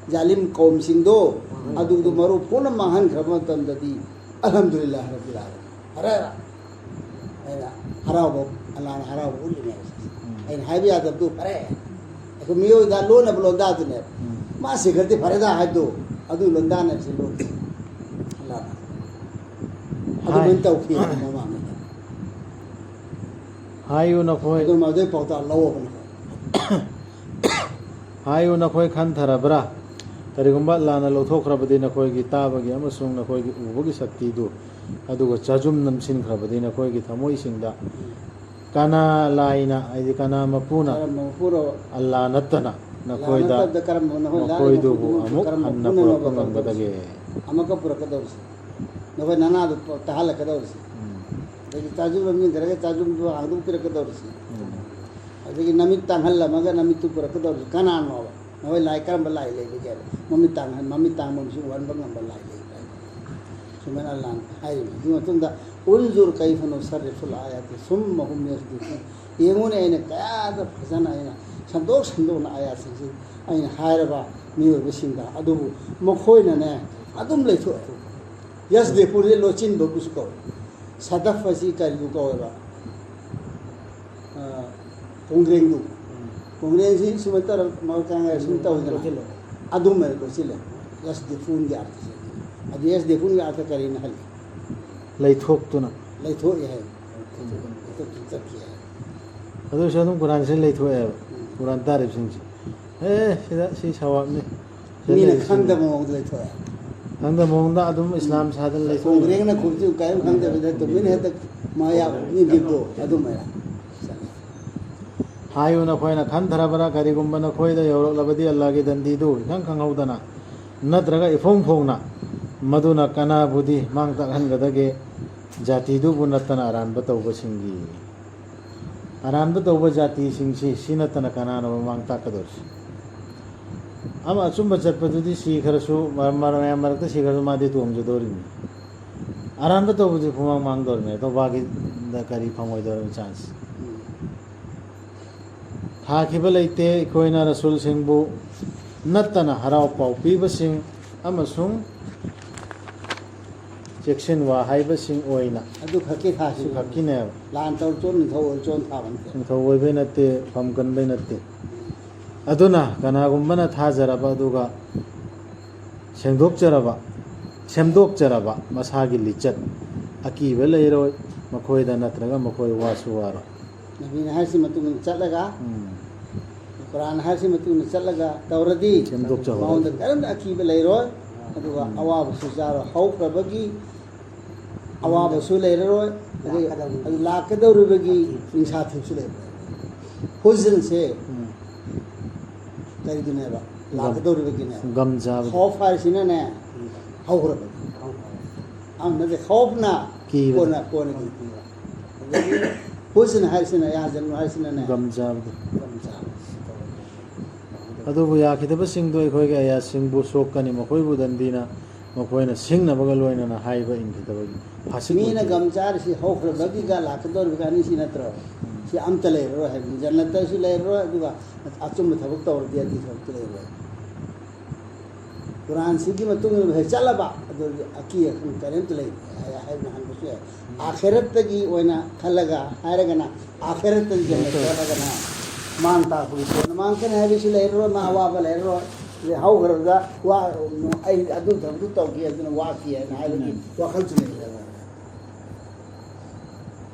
ꯖꯥꯂꯤꯝ ꯀꯧꯝꯁꯤꯡꯗꯣ, ꯎꯝ꯫ ꯑꯗꯨꯗꯨ ꯃꯔꯨ ꯐꯣꯛꯅ ꯃꯥꯡꯍꯟꯈ꯭ꯔꯕ ꯃꯇꯝꯗꯗꯤ, ꯑꯜꯍꯝꯗꯨꯂꯤꯜꯂꯥꯍ ꯔꯕꯤꯜ ꯑꯥꯂꯃꯤꯟ꯫ ꯐꯔꯦ꯫ ꯑꯩꯅ ꯍꯔꯥꯎꯕ, ꯑꯜꯂꯥꯍꯅ ꯍꯔꯥꯎꯕ ꯎꯠꯂꯤꯅꯦ ꯍꯥꯏꯁꯦ꯫ ꯎꯝ꯫ ꯑꯩꯅ ꯍꯥꯏꯕ ꯌꯥꯗꯕꯗꯨ ꯐꯔꯦ꯫ ꯑꯩꯈꯣꯏ ꯃꯤꯑꯣꯏꯗ ꯂꯣꯟꯅꯕ ꯂꯣꯟꯗꯥꯗꯨꯅꯦꯕ꯫ ꯎꯝ꯫ ꯃꯥ ꯁꯤꯈ꯭ꯔꯗꯤ ꯐꯔꯦꯗ ꯍꯥꯏꯕꯗꯨ, ꯑꯗꯨ ꯂꯣꯟꯗꯥꯅꯦꯕ ꯁꯤ ꯂꯣꯟꯁꯦ꯫ ꯑꯜꯂꯥꯅ ꯑꯗꯨꯃꯥꯏꯅ ꯍꯥꯏ꯫ ꯇꯧꯈꯤ ꯃꯃꯥꯡꯗ꯫ ꯍꯥꯏꯌꯨ ꯅꯈꯣꯏ꯫ ꯑꯗꯨ ꯃꯗꯨꯒꯤ ꯄꯥꯎꯇꯥꯛ ꯂꯧꯑꯣꯕ ꯅꯈꯣꯏ꯫ ꯍꯥꯏꯌꯨ ꯅꯈꯣꯏ ꯈꯟꯊꯔꯕ꯭ꯔꯥ? ꯀꯔꯤꯒꯨꯝꯕ ꯑꯜꯂꯥꯅ ꯂꯧꯊꯣꯛꯈ꯭ꯔꯕꯗꯤ ꯅꯈꯣꯏꯒꯤ ꯇꯥꯕꯒꯤ ꯑꯃꯁꯨꯡ ꯅꯈꯣꯏꯒꯤ ꯎꯕꯒꯤ ꯁꯛꯇꯤꯗꯨ, ꯑꯗꯨꯒ ꯆꯥꯖꯨꯝ ꯅꯝꯁꯤꯟꯈ꯭ꯔꯕꯗꯤ ꯅꯈꯣꯏꯒꯤ ꯊꯃꯣꯏꯁꯤꯡꯗ ꯀꯅꯥ ꯂꯥꯏꯅ, ꯍꯥꯏꯗꯤ ꯀꯅꯥ ꯃꯄꯨꯅ, ꯀꯔꯝꯕ ꯃꯄꯨꯔꯣ? ꯑꯜꯂꯥ ꯅꯠꯇꯅ ꯑꯜꯂꯥ ꯅꯈꯣꯏꯗ ꯅꯠꯇꯕꯗ ꯀꯔꯝꯕ ꯅꯈꯣꯏ ꯂꯥꯏ ꯃꯈꯣꯏꯗꯨꯕꯨ ꯃꯄꯨꯗꯨꯃꯛꯄꯨ ꯑꯃꯨꯛ ꯀꯔꯝꯕ ꯍꯟꯅ ꯃꯄꯨꯅꯅꯣꯕ ꯄꯨꯔꯛꯄ ꯇꯧꯗꯣꯏꯁꯦ? ꯉꯝꯒꯗꯒꯦ? ꯑꯃꯨꯛꯀ ꯄꯨꯔꯛꯀꯗꯧꯔꯤꯁꯦ꯫ ꯅꯈꯣꯏ ꯅꯅꯥꯗꯨ ꯇꯥꯍꯜꯂꯛꯀꯗꯧꯔꯤꯁꯦ꯫ ꯎꯝ꯫ ꯑꯗꯒꯤ ꯆꯥꯖꯨꯝ ꯂꯝꯖꯤꯡꯈ꯭ꯔꯒ ꯆꯥꯖꯨꯝꯗꯨ ꯍꯥꯡꯗꯣꯛꯄꯤꯔꯛꯀꯗꯧꯔꯤꯁꯦ꯫ ꯎꯝ꯫ ꯑꯗꯒꯤ ꯅꯃꯤꯠ ꯇꯥꯡꯍꯜꯂꯝꯃꯒ ꯅꯃꯤꯠꯇꯨ ꯄꯨꯔꯛꯀꯗꯧꯔꯤꯁꯦ ꯀꯅꯥꯅꯣꯕ? ꯅꯈꯣꯏ ꯂꯥꯏ ꯀꯔꯝꯕ ꯂꯥꯏ ꯂꯩꯕꯒꯦ? ꯃꯃꯤꯠ ꯇꯥꯡꯍꯟ-, ꯃꯃꯤꯠ ꯇꯥꯡꯕ ꯑꯃꯁꯨ ꯎꯍꯟꯕ ꯉꯝꯕ ꯂꯥꯏ ꯂꯩꯕ꯭ꯔꯥ? ꯁꯨꯃꯥꯏꯅ ꯑꯜꯂꯥꯅ ꯍꯥꯏꯔꯤꯕꯅꯤ꯫ ꯑꯗꯨꯒꯤ ꯃꯇꯨꯡꯗ, "انظر كيف نصرف الآيات ثم هم يصدفون"꯫ ꯌꯦꯡꯉꯨꯅꯦ, ꯑꯩꯅ ꯀꯌꯥꯗ ꯐꯖꯅ ꯑꯩꯅ ꯁꯟꯗꯣꯛ ꯁꯟꯗꯣꯛꯅ ꯑꯥꯌꯥꯠꯁꯤꯡꯁꯤ ꯑꯩꯅ ꯍꯥꯏꯔꯕ ꯃꯤꯑꯣꯏꯕꯁꯤꯡꯗ, ꯑꯗꯨꯕꯨ ꯃꯈꯣꯏꯅꯅꯦ, ꯑꯗꯨꯝ ꯂꯩꯊꯣꯛꯑꯦ꯫ ꯌꯁꯗꯤꯐꯨꯟꯁꯦ ꯂꯣꯠꯁꯤꯟꯕꯕꯨꯁꯨ ꯀꯧꯏ꯫ ꯁꯗꯐ ꯑꯁꯤ ꯀꯔꯤꯕꯨ ꯀꯧꯋꯦꯕ? ꯑ, ꯀꯣꯡꯒ꯭ꯔꯦꯡꯗꯨ꯫ ꯎꯝ꯫ ꯀꯣꯡꯒ꯭ꯔꯦꯡꯁꯤ ꯁꯨꯃꯥꯏꯅ ꯇꯧꯔꯒ ꯃꯈꯣꯏ ꯀꯥꯡꯒ ꯁꯨꯝ ꯎꯝ, ꯇꯧꯗꯅ꯫ ꯂꯣꯠꯁꯤꯜꯂꯦ꯫ ꯑꯗꯨꯝꯕ ꯂꯣꯠꯁꯤꯜꯂꯦ꯫ ꯌꯁꯗꯤꯐꯨꯟꯒꯤ ꯑꯥꯔꯊꯁꯦ꯫ ꯑꯗꯨ ꯌꯁꯗꯤꯐꯨꯟꯒꯤ ꯑꯥꯔꯊ ꯀꯔꯤꯅ ꯍꯜꯂꯤ? ꯂꯩꯊꯣꯛꯇꯨꯅ꯫ ꯂꯩꯊꯣꯛꯑꯦ ꯍꯥꯏ꯫ ꯂꯩꯊꯣꯛꯇꯨꯅ ꯆꯠꯈꯤ ꯍꯥꯏ꯫ ꯑꯗꯨ ꯑꯣꯏꯔꯁꯨ ꯑꯗꯨꯝ ꯀꯨꯔꯥꯟꯁꯦ ꯂꯩꯊꯣꯛꯑꯦꯕ꯫ ꯎꯝ꯫ ꯀꯨꯔꯥꯟ ꯇꯥꯔꯤꯕꯁꯤꯡꯁꯦ꯫ ꯑꯦ, ꯁꯤꯗ, ꯁꯤ ꯁꯋꯥꯕꯅꯤ꯫ ꯁꯤꯗ ꯃꯤꯅ ꯂꯩꯔꯤꯁꯤꯡ ꯈꯪꯗꯕ ꯃꯑꯣꯡꯗ ꯂꯩꯊꯣꯛꯑꯦ꯫ ꯈꯪꯗꯕ ꯃꯑꯣꯡꯗ ꯑꯗꯨꯝ ꯏꯁꯂꯥꯝ ꯁꯥꯗꯅ ꯂꯩꯊꯣꯛꯑꯦ꯫ ꯀꯣꯡꯒ꯭ꯔꯦꯡꯅ ꯈꯨꯕꯁꯨ ꯀꯔꯤꯝ ꯈꯪꯗꯕꯤꯗ ꯇꯨꯃꯤꯟꯅ ꯍꯦꯛꯇ ꯃꯌꯥ ꯎꯞꯅꯤꯡꯈꯤꯕꯗꯣ ꯑꯗꯨꯃꯥꯏꯅ꯫ ꯍꯥꯏꯌꯨ, ꯅꯈꯣꯏꯅ ꯈꯟꯊꯔꯕ꯭ꯔꯥ? ꯀꯔꯤꯒꯨꯝꯕ ꯅꯈꯣꯏꯗ ꯌꯧꯔꯛꯂꯕꯗꯤ ꯑꯜꯂꯥꯍꯒꯤ ꯗꯟꯗꯤꯗꯨ ꯏꯈꯪ ꯈꯪꯍꯧꯗꯅ ꯅꯠꯇ꯭ꯔꯒ ꯏꯐꯣꯡ ꯐꯣꯡꯅ, ꯃꯗꯨꯅ ꯀꯅꯥꯕꯨꯗꯤ ꯃꯥꯡ ꯇꯥꯛꯍꯟꯒꯗꯒꯦ? ꯖꯥꯇꯤꯗꯨꯕꯨ ꯅꯠꯇꯅ ꯑꯔꯥꯟꯕ ꯇꯧꯕꯁꯤꯡꯒꯤ꯫ ꯑꯔꯥꯟꯕ ꯇꯧꯕ ꯖꯥꯇꯤꯁꯤꯡꯁꯤ ꯁꯤ ꯅꯠꯇꯅ ꯀꯅꯥꯅꯣ ꯃꯃꯥꯡ ꯇꯥꯛꯀꯗꯧꯔꯤꯁꯤ? ꯑꯃ ꯑꯆꯨꯝꯕ ꯆꯠꯄꯗꯨꯗꯤ ꯁꯤꯈ꯭ꯔꯁꯨ, ꯃꯔ-, ꯃꯔ-, ꯃꯌꯥꯝ ꯃꯔꯛꯇ ꯁꯤꯈ꯭ꯔꯁꯨ ꯃꯥꯗꯤ ꯇꯣꯡꯖꯗꯧꯔꯤꯕꯅꯤ꯫ ꯑꯔꯥꯟꯕ ꯇꯧꯕꯗꯤ ꯄꯨꯃꯥꯡ ꯃꯥꯡꯗꯧꯔꯤꯕꯅꯤ꯫ ꯇꯧꯕꯥꯒꯤꯗ ꯀꯔꯤ ꯐꯪꯉꯣꯏꯗꯧꯔꯤꯕ ꯆꯥꯟꯁ? ꯊꯥꯈꯤꯕ ꯂꯩꯇꯦ꯫ ꯑꯩꯈꯣꯏꯅ ꯔꯁꯨꯜꯁꯤꯡꯕꯨ ꯅꯠꯇꯅ ꯍꯔꯥꯎ ꯄꯥꯎ ꯄꯤꯕꯁꯤꯡ ꯑꯃꯁꯨꯡ ꯆꯦꯛꯁꯤꯟ ꯋꯥ ꯍꯥꯏꯕꯁꯤꯡ ꯑꯣꯏꯅ꯫ ꯑꯗꯨ ꯈꯛꯀꯤ ꯊꯥꯁꯤ꯫ ꯁꯤ ꯈꯛꯀꯤꯅꯦꯕ꯫ ꯂꯥꯟ ꯇꯧꯔ ꯆꯣꯟ ꯅꯤꯡꯊꯧ ꯑꯣꯏꯔ ꯆꯣꯟ ꯊꯥꯕ ꯅꯠꯇꯦ꯫ ꯅꯤꯡꯊꯧ ꯑꯣꯏꯕꯩ ꯅꯠꯇꯦ, ꯐꯝ ꯀꯟꯕꯩ ꯅꯠꯇꯦ꯫ ꯑꯗꯨꯅ ꯀꯅꯥꯒꯨꯝꯕꯅ ꯊꯥꯖꯔꯕ ꯑꯗꯨꯒ ꯁꯦꯡꯗꯣꯛꯆꯔꯕ, ꯁꯦꯝꯗꯣꯛꯆꯔꯕ ꯃꯁꯥꯒꯤ ꯂꯤꯆꯠ, ꯑꯀꯤꯕ ꯂꯩꯔꯣꯏ ꯃꯈꯣꯏꯗ, ꯅꯠꯇ꯭ꯔꯒ ꯃꯈꯣꯏ ꯋꯥꯁꯨ ꯋꯥꯔꯣꯏ꯫ ꯅꯕꯤꯅ ꯍꯥꯏꯔꯤꯁꯤ ꯃꯇꯨꯡ ꯏꯟꯅ ꯆꯠꯂꯒ, ꯎꯝ꯫ ꯀꯨꯔꯥꯟ ꯍꯥꯏꯔꯤꯁꯤ ꯃꯇꯨꯡ ꯏꯟꯅ ꯆꯠꯂꯒ ꯇꯧꯔꯗꯤ, ꯁꯦꯝꯗꯣꯛꯆꯍꯧꯔꯣꯏ꯫ ꯃꯉꯣꯟꯗ ꯀꯔꯤꯝꯇ ꯑꯀꯤꯕ ꯂꯩꯔꯣꯏ꯫ ꯑꯗꯨꯒ ꯑꯋꯥꯕꯁꯨ ꯆꯥꯔꯣꯏ꯫ ꯍꯧꯈ꯭ꯔꯕꯒꯤ ꯑꯋꯥꯕꯁꯨ ꯂꯩꯔꯔꯣꯏ꯫ ꯑꯗꯨꯒ ꯑꯗꯨ ꯂꯥꯛꯀꯗꯧꯔꯤꯕꯒꯤ ꯅꯤꯡꯁꯥ ꯊꯤꯕꯁꯨ ꯂꯩꯔꯔꯣꯏ꯫ ꯍꯨꯖꯟꯁꯦ ꯎꯝ꯫ ꯀꯔꯤꯒꯤꯅꯦꯕ? ꯂꯥꯛꯀꯗꯧꯔꯤꯕꯒꯤꯅꯦ꯫ ꯒꯝ ꯆꯥꯕꯗꯣ꯫ ꯈꯧꯐ ꯍꯥꯏꯔꯤꯁꯤꯅꯅꯦ, ꯍꯧꯈ꯭ꯔꯕꯅꯤ꯫ ꯑꯃꯅꯗꯤ ꯈꯧꯐꯅ ꯀꯤꯕꯗꯣ꯫ ꯀꯣꯟꯅ, ꯀꯣꯟꯅ ꯀꯤꯕ꯫ ꯑꯗꯒꯤ ꯍꯨꯖꯟ ꯍꯥꯏꯔꯤꯁꯤꯅ, ꯌꯥꯖꯟ ꯍꯥꯏꯔꯤꯁꯤꯅꯅꯦ, ꯒꯝ ꯆꯥꯕꯗꯣ꯫ ꯒꯝ ꯆꯥꯕ꯫ ꯑꯗꯨꯕꯨ ꯌꯥꯈꯤꯗꯕꯁꯤꯡꯗꯨ ꯑꯩꯈꯣꯏꯒꯤ ꯑꯌꯥꯁꯤꯡꯕꯨ ꯁꯣꯛꯀꯅꯤ, ꯃꯈꯣꯏꯕꯨ ꯗꯟꯗꯤꯅ ꯃꯈꯣꯏꯅ ꯁꯤꯡꯅꯕꯒ ꯂꯣꯏꯅꯅ ꯍꯥꯏꯕ ꯏꯟꯈꯤꯗꯕꯒꯤ ꯐꯥꯁꯤꯛ ꯃꯤꯅ ꯑꯣꯏꯈꯤꯕ꯫ ꯒꯝ ꯆꯥꯔꯤꯁꯤ ꯍꯧꯈ꯭ꯔꯕꯒꯤꯒ ꯂꯥꯛꯀꯗꯧꯔꯤꯕꯒ ꯑꯅꯤꯁꯤ ꯅꯠꯇ꯭ꯔꯣ? ꯁꯤ ꯑꯝꯇ ꯂꯩꯔꯔꯣꯏ ꯍꯥꯏꯕꯅꯤ꯫ ꯖꯟꯅꯠꯇꯁꯨ ꯂꯩꯔꯔꯣꯏ, ꯑꯗꯨꯒ ꯑꯆꯨꯝꯕ ꯊꯕꯛ ꯇꯧꯔꯗꯤ ꯑꯗꯨꯒꯤ ꯊꯕꯛꯇꯨ ꯂꯩꯔꯔꯣꯏ꯫ ꯀꯨꯔꯥꯟꯁꯤꯒꯤ ꯃꯇꯨꯡ ꯏꯟꯅ ꯍꯦꯛ ꯆꯠꯂꯕ, ꯑꯗꯨꯗꯤ ꯑꯀꯤ ꯑꯈꯪ ꯀꯔꯤꯝꯇ ꯂꯩꯔꯣꯏ ꯍꯥꯏ-, ꯍꯥꯏꯗꯅ ꯍꯟꯕꯁꯨ ꯌꯥꯏ꯫ ꯑꯥꯈꯤꯔꯠꯇꯒꯤ ꯑꯣꯏꯅ ꯈꯜꯂꯒ ꯍꯥꯏꯔꯒꯅ, ꯑꯥꯈꯤꯔꯠꯇꯒꯤ ꯖꯟꯅꯠ ꯆꯠꯂꯒꯅ ꯃꯥꯡ ꯇꯥꯛꯄꯒꯤ ꯄꯣꯠꯅ ꯃꯥꯡꯈꯤꯅꯤ ꯍꯥꯏꯕꯁꯨ ꯂꯩꯔꯔꯣꯏ, ꯃꯥ ꯑꯋꯥꯕ ꯂꯩꯔꯔꯣꯏ꯫ ꯑꯗꯩ ꯍꯧꯈ꯭ꯔꯕꯗ ꯋꯥ-, ꯑꯩ ꯑꯗꯨ ꯊꯕꯛꯇꯨ ꯇꯧꯈꯤ, ꯑꯗꯨꯅ ꯋꯥꯈꯤ ꯍꯥꯏꯅ ꯍꯥꯏꯕꯒꯤ ꯋꯥꯈꯜꯁꯨ ꯂꯩꯔꯔꯣꯏ꯫